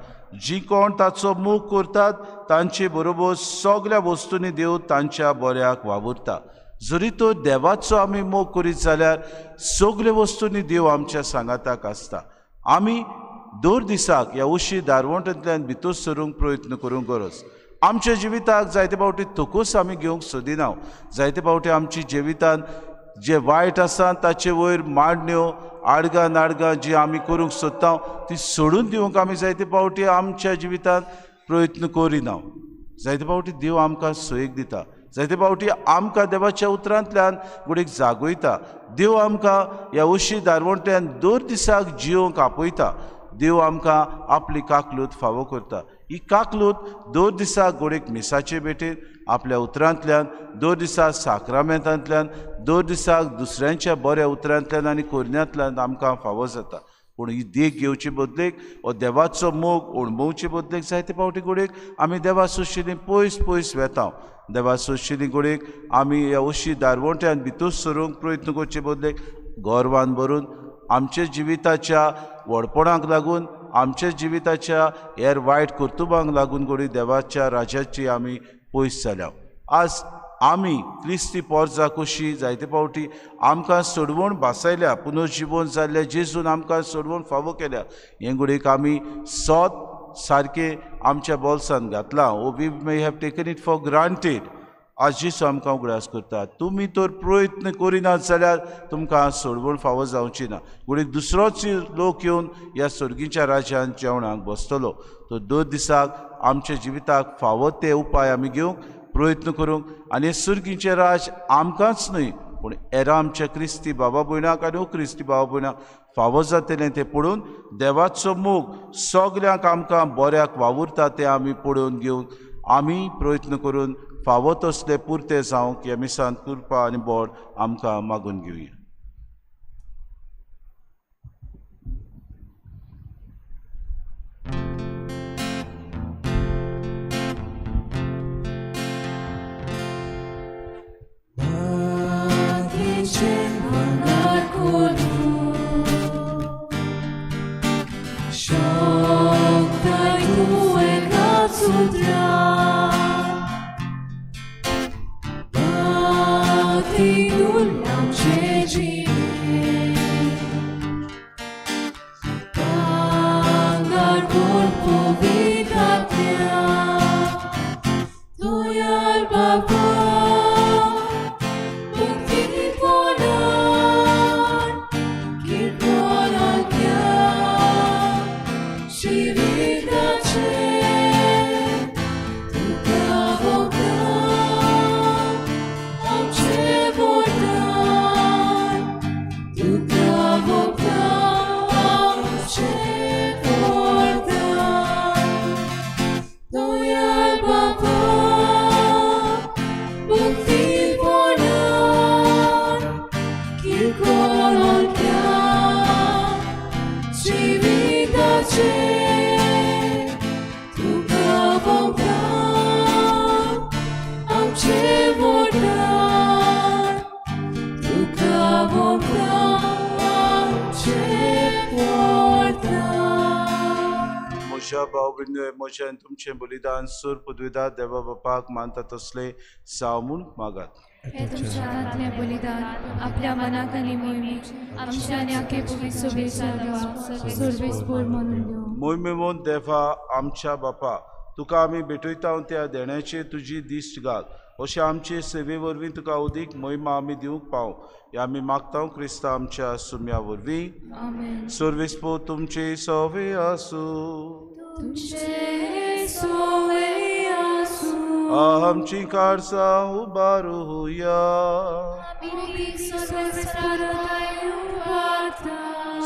जी कोण ताचो मोग करतात तांचे बरोबर सगल्या वस्तूंनी देव तांच्या बऱ्याक वावुरता. जरी तो देवाचो आमी मोग करीत जाल्यार सगळे वस्तूंनी देव आमच्या सांगाताक आसता. आमी दर दिसाक ह्या उशी दारवंटांतल्यान भितर सरूंक प्रयत्न करूंक गरज. आमच्या जिविताक जायते फावटी तकूच आमी घेवंक सोदिना. जायते फावटी आमच्या जिवितान जे वायट आसा ताचे वयर मांडण्यो, आडगां नाडगां जी आमी करूंक सोदता ती सोडून दिवंक आमी जायते फावटी आमच्या जिवितांत प्रयत्न करिना. जायते फावटी देव आमकां सोयीक दिता, जायते फावटी आमकां देवाच्या उतरांतल्यान गुडीक जागयता. देव आमकां ह्या उशी दारवंट्यान दर दिसाक जियोंक आपयता. देव आमकां आपली काकलूत फावो करता. ही काकलूत दर दिसाक गोडेक मिसाचे भेटेन, आपल्या उतरांतल्यान, दर दिसाक साक्रामेंतांतल्यान, दर दिसाक दुसऱ्यांच्या बऱ्या उतरांतल्यान आनी कोरण्यांतल्यान आमकां फावो जाता. पूण ही देख घेवचे बदलेक हो देवाचो मोग अणभवचे बदलेक जायते फावटी गोडेक आमी देवा सोशिली पयस पयस वेता. देवा सोशिली गोडेक आमी ह्या उशी दारवंट्यान भितर सरूंक प्रयत्न करचे बदलेक गर्वान भरून आमच्या जिविताच्या व्हडपणाक लागून, आमच्या जिविताच्या हेर वायट कर्तुबांक लागून घोडी देवाच्या राज्याची आमी पयस जाल्या. आज आमी क्रिस्ती पोरजा कशी जायते फावटी आमकां सोडवण भासायल्या, पुनर्जिवन जाल्ल्या जेजून आमकां सोडवण फावो केल्या. हें घडयेक आमी सोद सारकें आमच्या बोल्सान घातलां. ओ we may have taken it for granted. आज जेजू आमकां उगडास करता, तुमी तर प्रयत्न करिनात जाल्यार तुमकां सोडवण फावो जावची ना. घडये दुसरोच लोक येवन ह्या सर्गीच्या राज्यान जेवणाक बसतलो. तर दर दिसाक आमच्या जिविताक फावो ते उपाय आमी घेवंक प्रयत्न करूंक आनी सर्गीचें राज आमकांच न्हय पूण हेरां आमच्या क्रिस्ती बाबा भयणाक आनी क्रिस्ती बाबा भयणाक फावो जातलें तें पळोवन देवाचो मोग सगल्यांक आमकां बऱ्याक वावुरता तें आमी पळोवन घेवंक आमी प्रयत्न करून फावो तसले पुरते जावंक ह्या मिसान कृपा आनी बोड आमकां मागून घेवया. म्हज्या भाव भयणीनो, म्हजें आनी तुमचें बलिदान सूर पदवीदार देवा बापाक मानता तसलें जावं म्हूण मागात. हे तुमच्या हातांतलें बलिदान आपल्या मनाक आनी मोहिमेक आमच्या आनी आखे पवित्र देवा सर्वेस्पोर म्हणून दिवं. मोहिमेमोन देवा आमच्या बापा, तुका आमी भेटयता त्या देण्याचेर तुजी दिश्ट घाल, अशें आमचे सेवे वरवीं तुका अदीक मोहिमा आमी दिवंक पाव हे आमी मागता क्रिस्ता आमच्या सुम्या वरवीं. आमेन. सर्वेस्पोर तुमचे सवे आसूं. तुमचे सोवे आसूं. आमची कारसां उबारुया.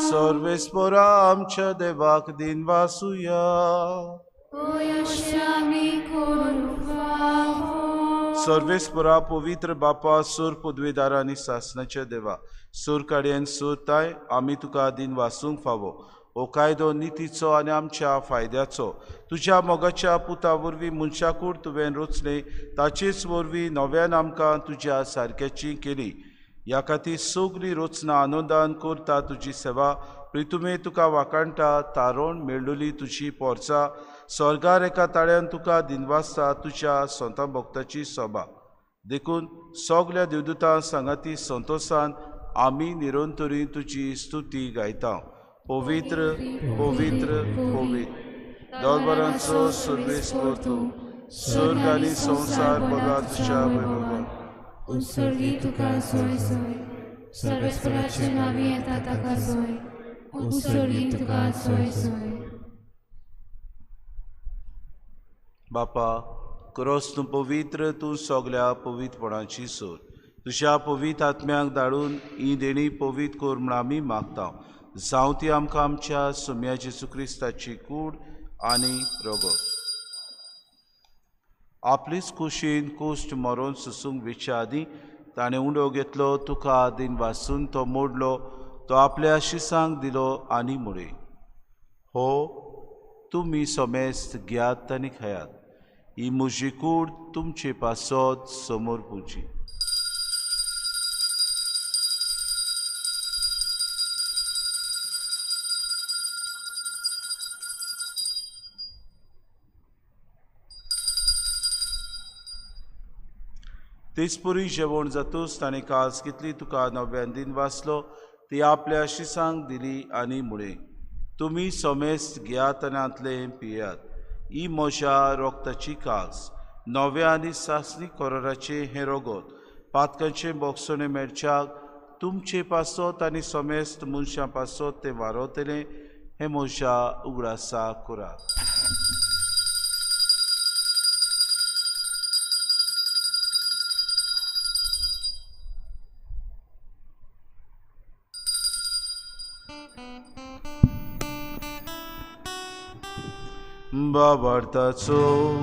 सर्वेस्पोरा आमच्या देवाक दिन वासुया. सर्वेस्पोरा पवित्र बापा, सूर पदवीदार आनी सासनाच्या देवा, सूर काडयेन सूर ताय आमी तुका दिन वासूंक फावो. हो कायदो नितीचो आनी आमच्या फायद्याचो तुज्या मोगाच्या पुता वरवीं मनशाकूड तुवें रचलें, ताचेच वरवीं नव्यान आमकां तुज्या सारक्याची केली. ह्या खातीर सगळी रचना आनंदान करता तुजी सेवा. प्रितुमे तुका वाखाणटा, तारण मेळ्ळली तुजी पोरसा स्वर्गार एका ताळ्यान तुका दिनवासता तुज्या संता भक्ताची सभा. देखून सगल्या देवदूतां सांगाती संतोसान आमी निरंतरी तुजी स्तुती गायता. पवित्र पवित्र पवित्र दरबारांचो सर्वेस्पोर तूं, स्वर्ग आनी संवसार भरला तुज्या वैभवान. उत्सर्गी तुका सोय सोय, सर्वेस्पराचे नावी येता ताका सोय, उत्सर्गी तुका सोय सोय. बापा, क्रोस तूं पवित्र, तूं सगल्या पवित्रपणाची सोर. तुज्या पवित्र आत्म्याक धाडून ही देणी पवित्र कर म्हूण आमी मागता. जावं ती आमकां आमच्या सुम्या जेजू क्रिस्ताची कूड आनी रगत. आपलीच कुशीन कुश्ट मरोन सुसूंक वेच्या आदीं ताणें उंडो घेतलो, तुका दिन वासून तो मोडलो, तो आपल्या शिसांक दिलो आनी म्हळें, हो तुमी समेस्त घेयात आनी खायात, ही म्हजी कूड तुमचे पासत समोर पुजी. तेचपुरी जेवण जातूच ताणें कास घेतली, तुका नव्यान दिन वाचलो, ती आपल्या शिसांक दिली आनी म्हळें, तुमी समेस्त घेयात आनी हांतलें पियात, ही म्हज्या रोगताची कास, नव्या आनी सासणी कराराचें हें रगत, पातकांचें बोगसणें मेळच्याक तुमचे पासत आनी समेस्त मनशां पासत तें वारवतलें, हें म्हज्या उगडासा करात. बाबार्थाचो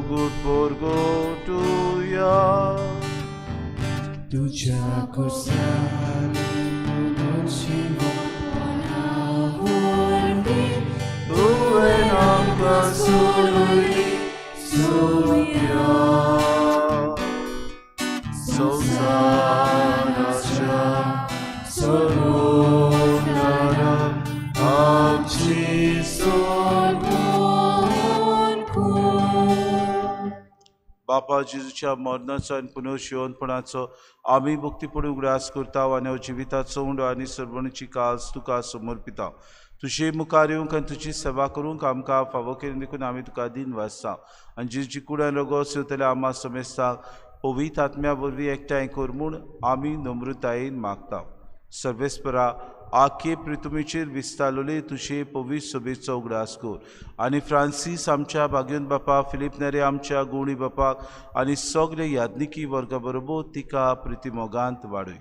गुट गोटुया तुझ्या तुवें आमकां सोडयली सोडया संवसाराच्या सोडणारा आमची बापा जेजूच्या मरणाचो आनी पुनर्जिवनपणाचो आमी भक्तीपूर्ण उगडास करता आनी हो जिविताचो उंडो आनी सर्वणीची कास तुका समर्पिता. तुजे मुखार येवंक आनी तुजी सेवा करूंक आमकां फावो केली देखून आमी तुका दिन वाचता आनी जेजूची कुडान रगत सेवतल्या आमा समेस्ताक पवित्र आत्म्या वरवीं एकठांय कर म्हूण आमी नम्रतायेन मागता. सर्वेस्परा आखे प्रितुमेचेर विस्तारलेले तुजे पवित्र सोबेचो उगडास कर आनी फ्रांसीस आमच्या भाग्योन बापा, फिलीप नेरे आमच्या गुणी बापाक आनी सगळे याज्ञिकी वर्गा बरोबर तिका प्रितीमोगांत वाडय.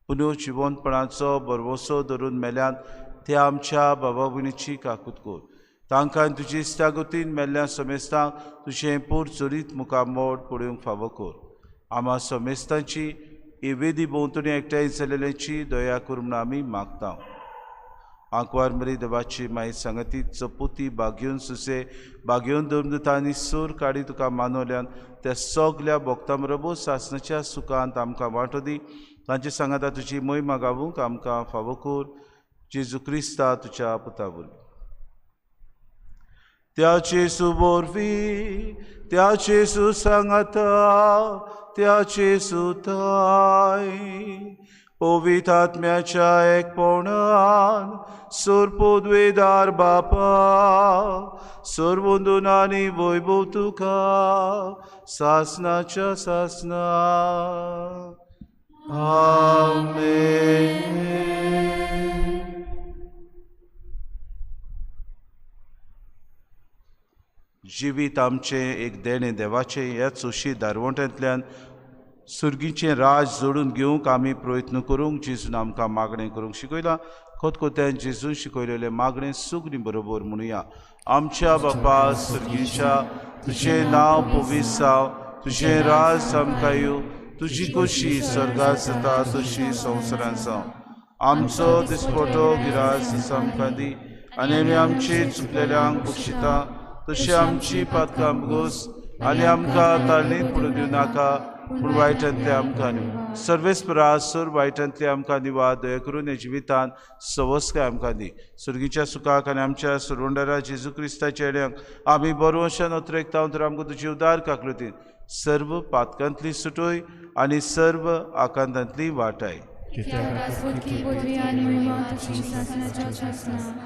पुनः जिवनपणाचो भरवसो धरून मेल्यान त्या आमच्या बाबा भयणीची काकूत कर. तांकां तुजी इश्टागतीन मेल्ल्या समेस्तांक तुजें पोर चरीत मुखामोड पळोवंक फावो कर. आमा समेस्तांची वेदी भोंवतणी एकठांय जाल्ल्याची दया कर म्हूण आमी मागता. आंकवार मरी देवाची माई सांगती चपुती बागेवन सुसे बागेवन धर्मदूता आनी सूर काडी तुका मानवल्यान त्या सगल्या भक्तां बरोबर सासणाच्या सुखांत आमकां वांटो दी. तांचे सांगाता तुजी मोहिमा गावूंक आमकां फावो कर. जेजू क्रिस्ता तुज्या पुता वरवीं. त्या जेजू वरवीं, त्या जेजू सांगाता, त्या जेजू थांय, पवित्र आत्म्याच्या एकपणान सर्वपदवेदार बापा, सर्वंदून आनी वैभव तुका सासनाच्या सासना. आमेन. जिवीत आमचें एक देणें देवाचें. ह्याच सुशी दारवंट्यांतल्यान सुर्गीचें राज जोडून घेवंक आमी प्रयत्न करूंक जेजून आमकां मागणें करूंक शिकयलां. खोतखोत्यान जेजून शिकयलेलें मागणें सुगणी बरोबर म्हणुया. आमच्या बापा सुर्गीच्या, तुजें नांव पवित्र जावं, तुजें राज आमकां येवं, तुजी खोशी स्वर्गात जाता तशी संवसारांत जावं. आमचो दिसपटो गिरास आमकां दी आनी आमी आमची चुकलेल्यांक बक्षिता तशी आमची पातकां भोगोस आनी आमकां ताळणीत पडूं दिवं नाका, पूण वायटांतले आमकां न्हू. सर्वेस्परा सर वायटांतले आमकां दिवा, दया करून ह्या जिवितांत सवस्काय आमकां दी. सुर्गीच्या सुखाक आनी आमच्या सुरवंडारा जेजू क्रिस्ताच्या येण्याक आमी बरोवशान अत्रेकता तर आमकां तुजी उदार काकलुतीन सर्व पातकांतली सुटोय आनी सर्व आकांतांतली वाटाय.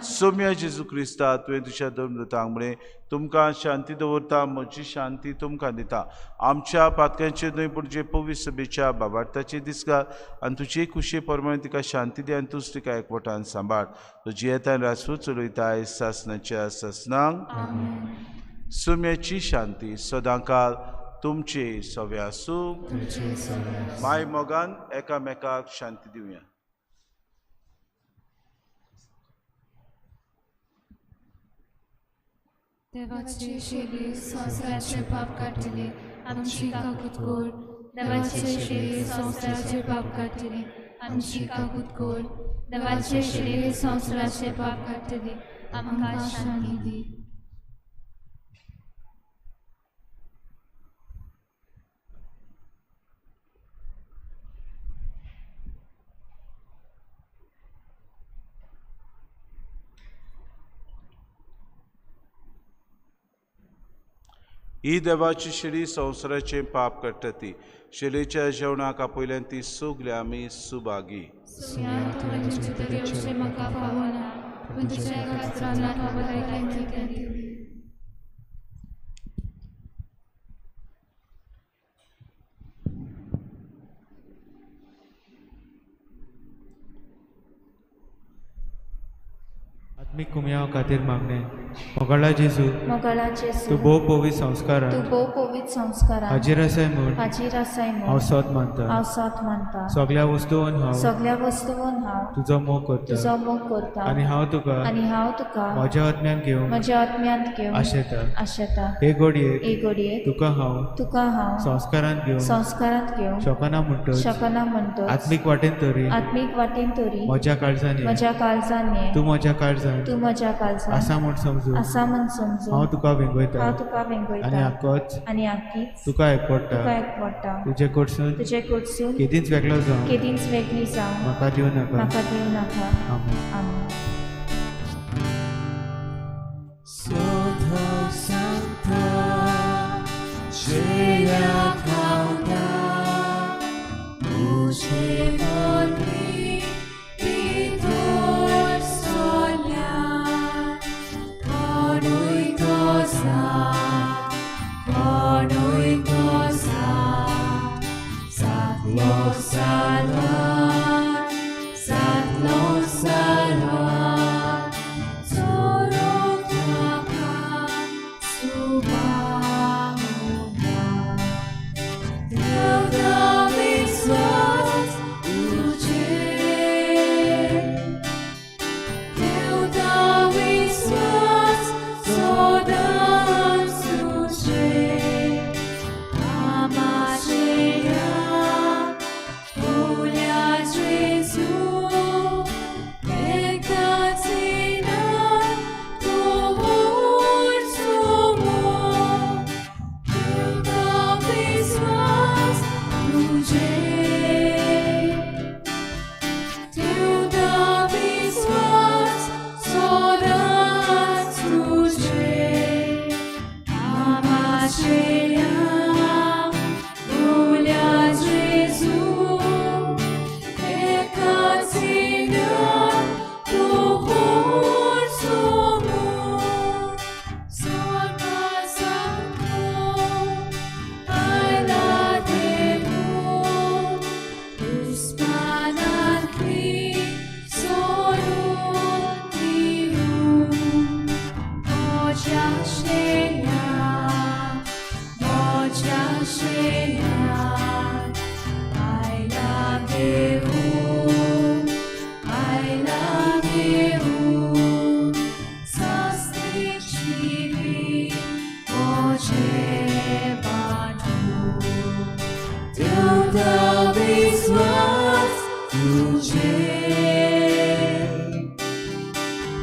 सोम्या जेजू क्रिस्ता, तुवें तुज्या दोन दुतांक म्हळें, तुमकां शांती दवरता, म्हजी शांती तुमकां दिता. आमच्या पातकांचेर न्हय पूण जे पवित्र सभेच्या बाबार्थाचे दिसका आनी तुजे खुशे प्रमाणे तिका शांती दी आनी तूंच तिका एकवटान सांबाळ. तुजी येता रासू चलयताय सासनाच्या सासनांक. सोम्याची शांती सदांकाल तुमचे सवे आसूं. माय मोगान एकामेकाक शांती दिवया. देवाची शेली संवसाराचे पाप काडटली, आमची काकूत कर. देवाची शेली संवसाराचे पाप काडटली, आमची काकूत कर. देवाची शेली संवसाराचे पाप काडटली, आमकां शांती दी. ही देवाची शेली संवसाराचें पाप काडटा ती. शेलीच्या जेवणाक आपयल्यान ती सगळी आमी सुभागी. आत्मीक कुमयाव खातीर मागणें. मोगाळा जेजू, मोगाळा जेजू, तूं भोव पवित्र संस्कारान, तूं भोव पवित्र संस्कारान हाजीर आसाय म्हूण, हाजीर आसाय म्हूण हांव सोद मानता, हांव सोद मानता. सगळ्या वस्तून हांव, सगळ्या वस्तून हांव तुजो मोग करता, तुजो मोग करता. आनी हांव तुका, आनी हांव तुका म्हज्या आत्म्यान घेवन, म्हज्या आत्म्यांत घेवन आशेता, आशेता. हे घडयेक, हे घडयेक तुका हांव, तुका हांव संस्कारांत घेवन, संस्कारांत घेवन शकना म्हणटच, शकना म्हणटच, आत्मीक वाटेन तरी, आत्मीक वाटेन तरी म्हज्या काळजान, म्हज्या काळजान, तूं म्हज्या काळजान, तूं म्हज्या काळजान आसा म्हूण समजून, आसा म्हूण समजून हांव तुका वेंगयता, हांव तुका वेंगयता. आनी आकोच, आनी आकीच तुका एकवटा, तुका एकवटा. तुजे कडसून, तुजे कडसून केदींच वेगळो जावं, केदींच वेगळी जावं म्हाका दिवं नाका, म्हाका दिवं नाका. आमेन. आमेन. Amashia, Ulia. देवता विश्वास तुझे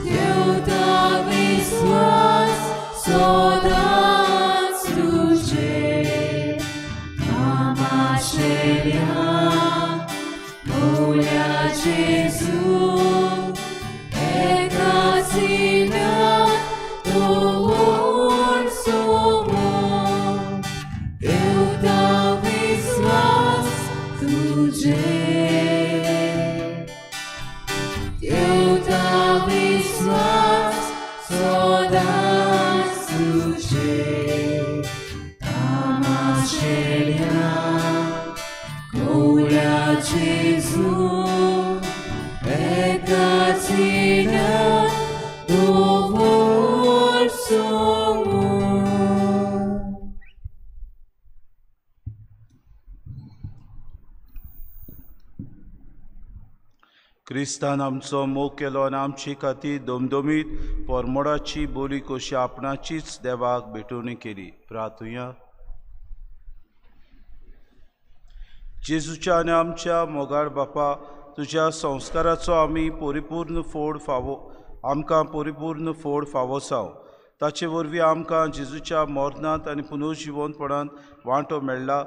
देवता विश्वास सदांच तुझे आमाशेल्या मोल्या जेजू एका सिनात दवर सोमो देवता विश्वास तुझे देवता विश्वास सदांच तुझे आमाशेल्या कोल्या जेजू एका सिनात दवर सोमो. क्रिस्तान आमचो मोग केलो आनी आमची खातीर दमदमीत परमोडाची बोली कशी आपणाचीच देवाक भेटवणी केली. प्रार्थुया. जेजूच्या आनी आमच्या मोगाळ बापा, तुज्या संस्काराचो आमी परिपूर्ण फोड फावो, आमकां परिपूर्ण फोड फावो जावं. ताचे वरवीं आमकां जेजूच्या मरणांत आनी पुनर्जिवनपणांत वांटो मेळ्ळा.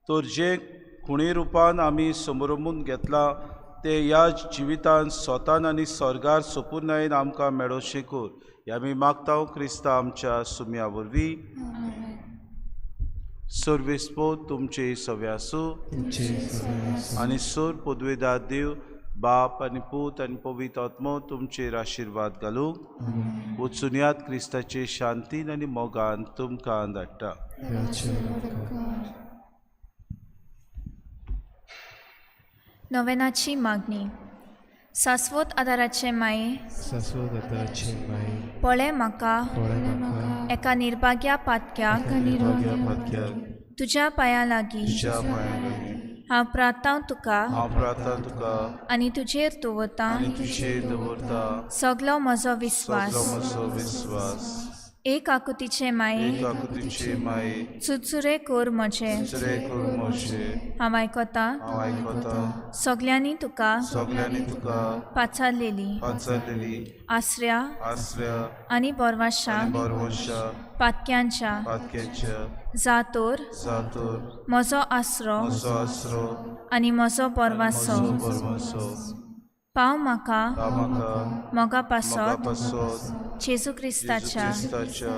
तर जे खुणी रुपान आमी समरमून घेतला ते ह्या जिवितान स्वतान आनी स्वर्गार सोपुर्नायेन आमकां मेळोवचें कर. हे आमी मागता क्रिस्ता आमच्या सुम्या वरवीं. सर्वेस्पोत तुमचे सवे आसूं आनी सोर पदवेदार देव बाप आनी पूत आनी पवित्र आत्मो तुमचेर आशिर्वाद घालूं. वचुनयात क्रिस्ताचे शांतीन आनी मोगान तुमकां धाडटा. नवेनाची मागणी. सास्वत आदाराचे माये, सासवत आदाराचे माये, पळय म्हाका पळय म्हाका एका निर्भाग्या पातक्याक, निर्भाग्या पातक्याक, तुज्या पांयां लागीं तुज्या पांयां लागीं हांव प्रार्थांव तुका हांव प्रार्थना तुका आनी तुजेर दवरतां आनी तुजेर दवरता सगलो म्हजो विस्वास. सगलो म्हजो विस्वास. एक आकुतीचे माये, एक आकुतीचे माये, चुरचुरे कर म्हजे, चुरचुरे कर म्हजे, हांव आयकतां हांव आयकतां सगल्यांनी तुका सगल्यांनी तुका पाचारलेली पाचारलेली आसऱ्या आसऱ्या आनी बोरवाशा आनी बरवशा पातक्यांच्या पातक्याच्या जातोर जातोर म्हजो आसरो म्हजो आसरो आनी म्हजो आनी बोरवासो म्हजो बरवासो. पाव म्हाका पाव म्हाका मोगा मोगा पासत पासत जेजू क्रिस्ताच्या क्रिस्ताच्या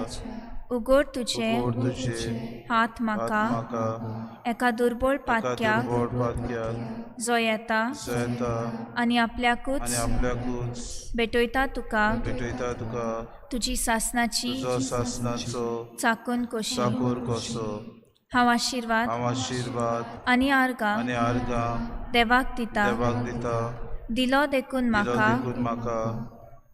उगड तुजे उगड तुजे हात हात म्हाका म्हाका एका दुर्बळ एका पातक्याक दुर्बळ पातक्याक जो येता जो येता आनी आपल्याकूच आनी आपल्याकूच भेटयता तुका भेटयता तुका तुजी सासनाची तुजो सासनाचो चाकून कशी. चाकूर कसो. हांव आशिर्वाद हांव आशिर्वाद आनी आर्गां आनी आर्गां देवाक दिता. देवाक दिता. दिलो देखून दिलो म्हाका देखून म्हाका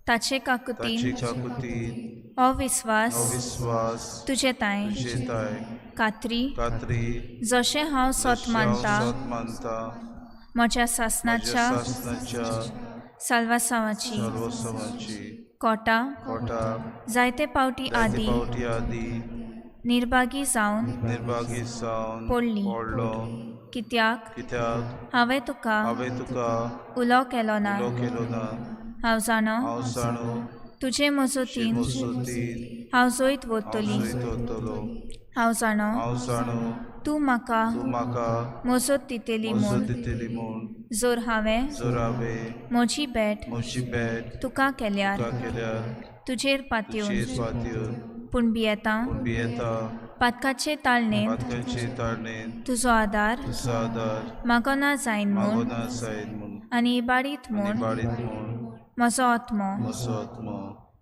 ताचे ताची काकुतीन काकुतीन हो विस्वास हो विस्वास तुजे तांय तुजे ताय कात्री कात्री जशें हांव सोत जशें हांव मानता सोत मानता म्हज्या म्हज्या सासनाच्या सासनाच्या साल्वासांवाची सर्वस्वाची कोटा कोटा जायते पावटी जायते आदी पावटी आदी निर्भागी जावन निर्भागी जावन पडली. पडलो. कित्याक कित्याक हांवें तुका हांवें तुका उलो केलो ना. उलो केलो ना. हांव जाणो हांव जाणो तुजे मजतीन मजतीन हांव जैत हांव वतली. जैत वतलो. हांव जाणो हांव जाणो तूं म्हाका तूं म्हाका मजत दितली मजत म्हूण दितली म्हूण जर हांवें जर हांवें म्हजी भेट म्हजी भेट तुका केल्यार तुका केल्यार तुजेर पातयेवन तुजेर पातयेवन पूण भियेतां पूण भियेतां पातकाचे ताळणेंत पातकाचे ताळणेंत तुजो आदार तुजो आदार मागना जायन म्हूण मागोना जायत म्हूण आनी इबाडीत आनी म्हूण बाडीत म्हूण म्हजो आत्मो म्हजो आत्मो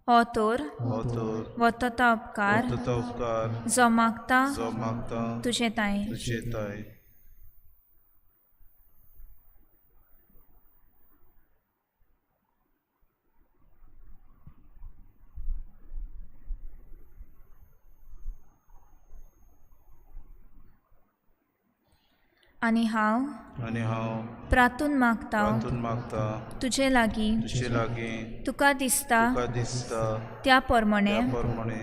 हो तर हो तर वतता उपकार वतता उपकार जो मागता जो मागता तुजे तांय. तुजे ताय. आनी हांव आनी हांव प्रातून मागता प्रार्थून मागता तुजे लागीं तुजे लागीं तुका दिसता तुका दिसता त्या प्रमाणे त्या प्रमाणे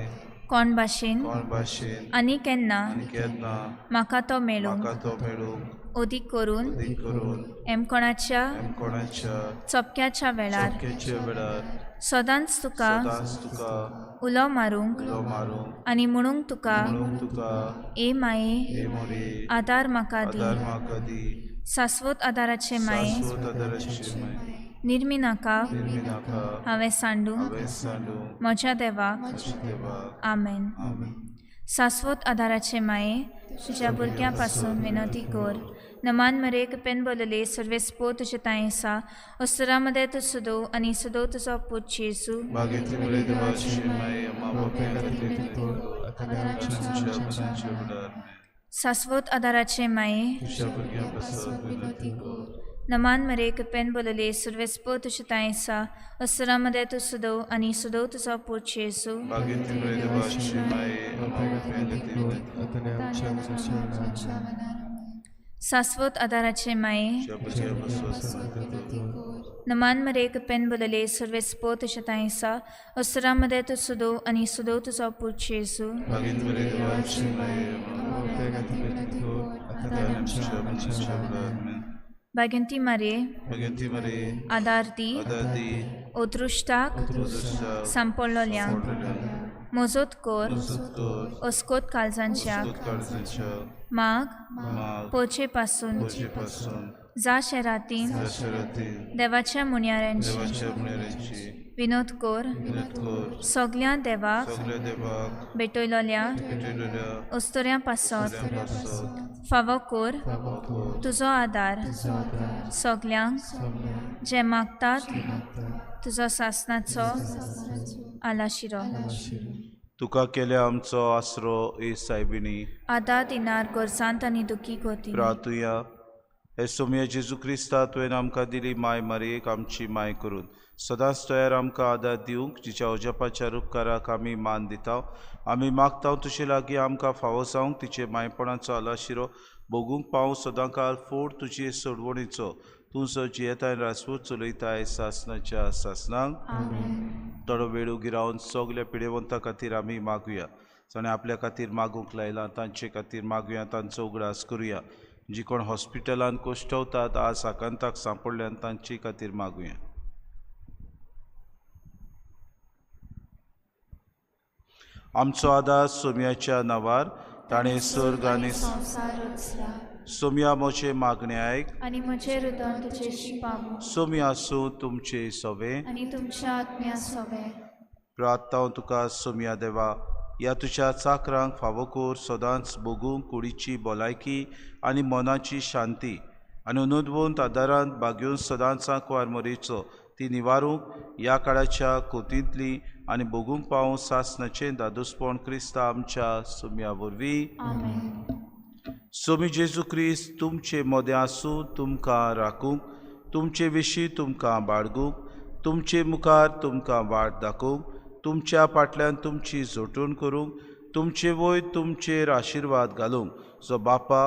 कोण भाशेन कोण भाशेन आनी केन्ना आनी केन्ना म्हाका तो मेळूंक म्हाका तो मेळूंक अदीक करून अदीक करून एमकोणाच्या कोणाच्या चपक्याच्या वेळार चपक्याच्या वेळार सदांच तुका सदांच तुका उलो मारूंक उलो मारूंक आनी म्हणूंक तुका म्हणूंक तुका ए माये हे मोरे आदार म्हाका दी आदार म्हाका दी सास्वत आदाराचे माये शाश्वत आदाराची माये निर्मी नाका निर्मी नाका हांवें सांडूंक हांवें सांडूंक म्हज्या देवाक म्हज्या देवाक आमेन. आमेन. सास्वत आदाराचे माये तुज्या भुरग्यां पासून विनवती कर. नमान मरे कृपेन बोलले सर्वेस्पो तुजे तांय आसा अस्तरा मदें तूं सदो आनी सदो तुजो पूत जेजू. मागीर मुरे देवाची माये मा बापाय खातीर विनंती कर आतां आनी आमच्या आमच्या मरणाच्या मरणाच्या वेळार. वेळार. सास्वत आदाराचे माये तुज्या भुरग्यां पासत विनंती कर. नमान मरे कृपेन बोलले सर्वेस्पो तुजे तांय आसा अस्तरा मदें तूं सदो आनी सदो तुजो पूत जेजू. मागीर मुरे देवाची माये मा बापाय बापाय खातीर विनंती खातीर कर आतां आनी आमच्या मरणाच्या वेळार. आमेन. सास्वत आदाराचे माये तुज्या भुरग्यां पासत विनंती कर. नमान मरे कृपेन बोलले सर्वेस्पो तुजे तांय आसा अस्तरा मदें तूं सदो आनी सदो तुजो पूत जेजू. मागीर मुरे देवाची माये मा बापाय खातीर विनंती कर आतां आनी आमच्या मरणाच्या वेळार. भाग्यंती मारे मागीर मरे आदार दी आदार दी अदृश्टाक अदृश्टाक सांपडलोल्यांक सांपडलेल्यांक मजत कर मजत कर अस्कोत काळजांच्या अस्कोत काळजांच्या माग माग पोचे पासून पोचे पासून जा शेरातीन दशरथी देवाच्या मुन्याऱ्यांची देवाच्या मुनेरांची विनोद कर विनोद कर सगल्या देवाक सगल्या देवाक भेटयलोल्या भेटयलेल्या अस्तोऱ्यां पासत सगळ्यां पासत फावो कर फावो कर तुजो आदार तुजो आदार सगल्यांक सगल्यांक जे मागतात मागतात तुजो सासनाचो आलाशिरो. आलाशिरो. तुका केल्या आमचो आसरो ए सायबिणी आदार दिनार गरजांत आनी दुखी गोती प्रातुया हे सोमया जेजू क्रिस्ता तुवें आमकां दिली माय मारयेक आमची माय करून सदांच तयार आमकां आदार दिवंक जिच्या अजापाच्या उपकाराक आमी मान दिता. आमी मागता तुजे लागीं आमकां फावो जावंक तिचे मायपणाचो आलाशिरो भोगूंक पावूं सदांकाल फोड तुजे सोडवणीचो तूं जो जियेताय राजपूत चलयताय सासनाच्या सासनाक. थोडो वेळ उगी रावन सगल्या पिडेवंता खातीर आमी मागुया. जाणें आपल्या खातीर मागूंक लायलां तांचे खातीर मागुया, तांचो उगडास करुया. जी कोण हॉस्पिटलान कोश्टवतात आज आकांताक सांपडल्यान तांचे खातीर मागुया. आमचो आदार सोम्याच्या नांवार ताणें सर्ग आनी संवसार रचला सोम्या म्हजें मागणें आयक आनी म्हजें हृदय तुजेशी पावूं सोम्या आसूं तुमचे सोवे आनी तुमच्या आत्म्या सोवे. प्रार्थना तुका सोम्या देवा ह्या तुज्या चाकरांक फावो कर सदांच भोगूंक कुडीची भलायकी आनी मनाची शांती आनी नोंदवंत आदारान बागेवन सदांच आंकवार मरेचो ती निवारूंक ह्या काळाच्या कोतींतली आनी भोगूंक पावूं सासनाचें दादोसपण क्रिस्ता आमच्या सोम्या वरवीं. सोमी जेजू क्रिस्त तुमचे मदें आसूं तुमकां राखूंक तुमचे विशीं तुमकां बाळगूंक तुमचे मुखार तुमकां वाट दाखोवंक तुमच्या फाटल्यान तुमची जोटूण करूंक तुमचे वयर तुमचेर आशिर्वाद घालूंक जो बापा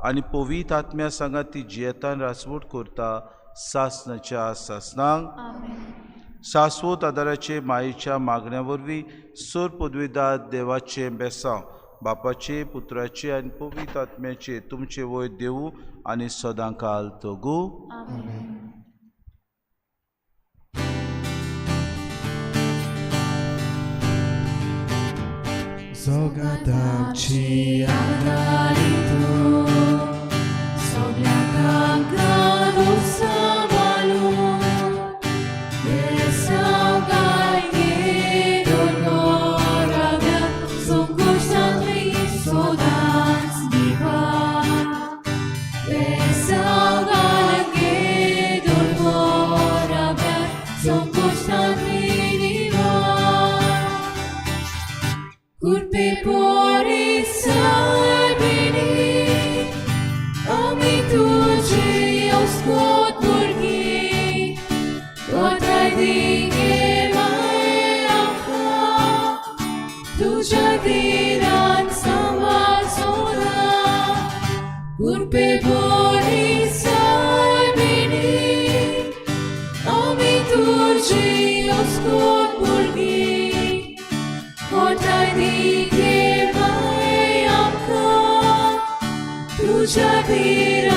आनी पवित्र आत्म्या सांगात ती जियेतान रासवट करता सासनाच्या सासनाक. सासवत आदाराचे मायेच्या मागण्या वरवीं सर पदवीदार देवाचें बेसांव बापाचे पुत्राचे आनी पवित्र आत्म्याचे तुमचे वयर देवू आनी सदांकाल तगू. जगात आमची आदारी तूं सगळ्यांक सांबाळूं Turgi, oscur burghi, portai di तुज्या भिरांतेन.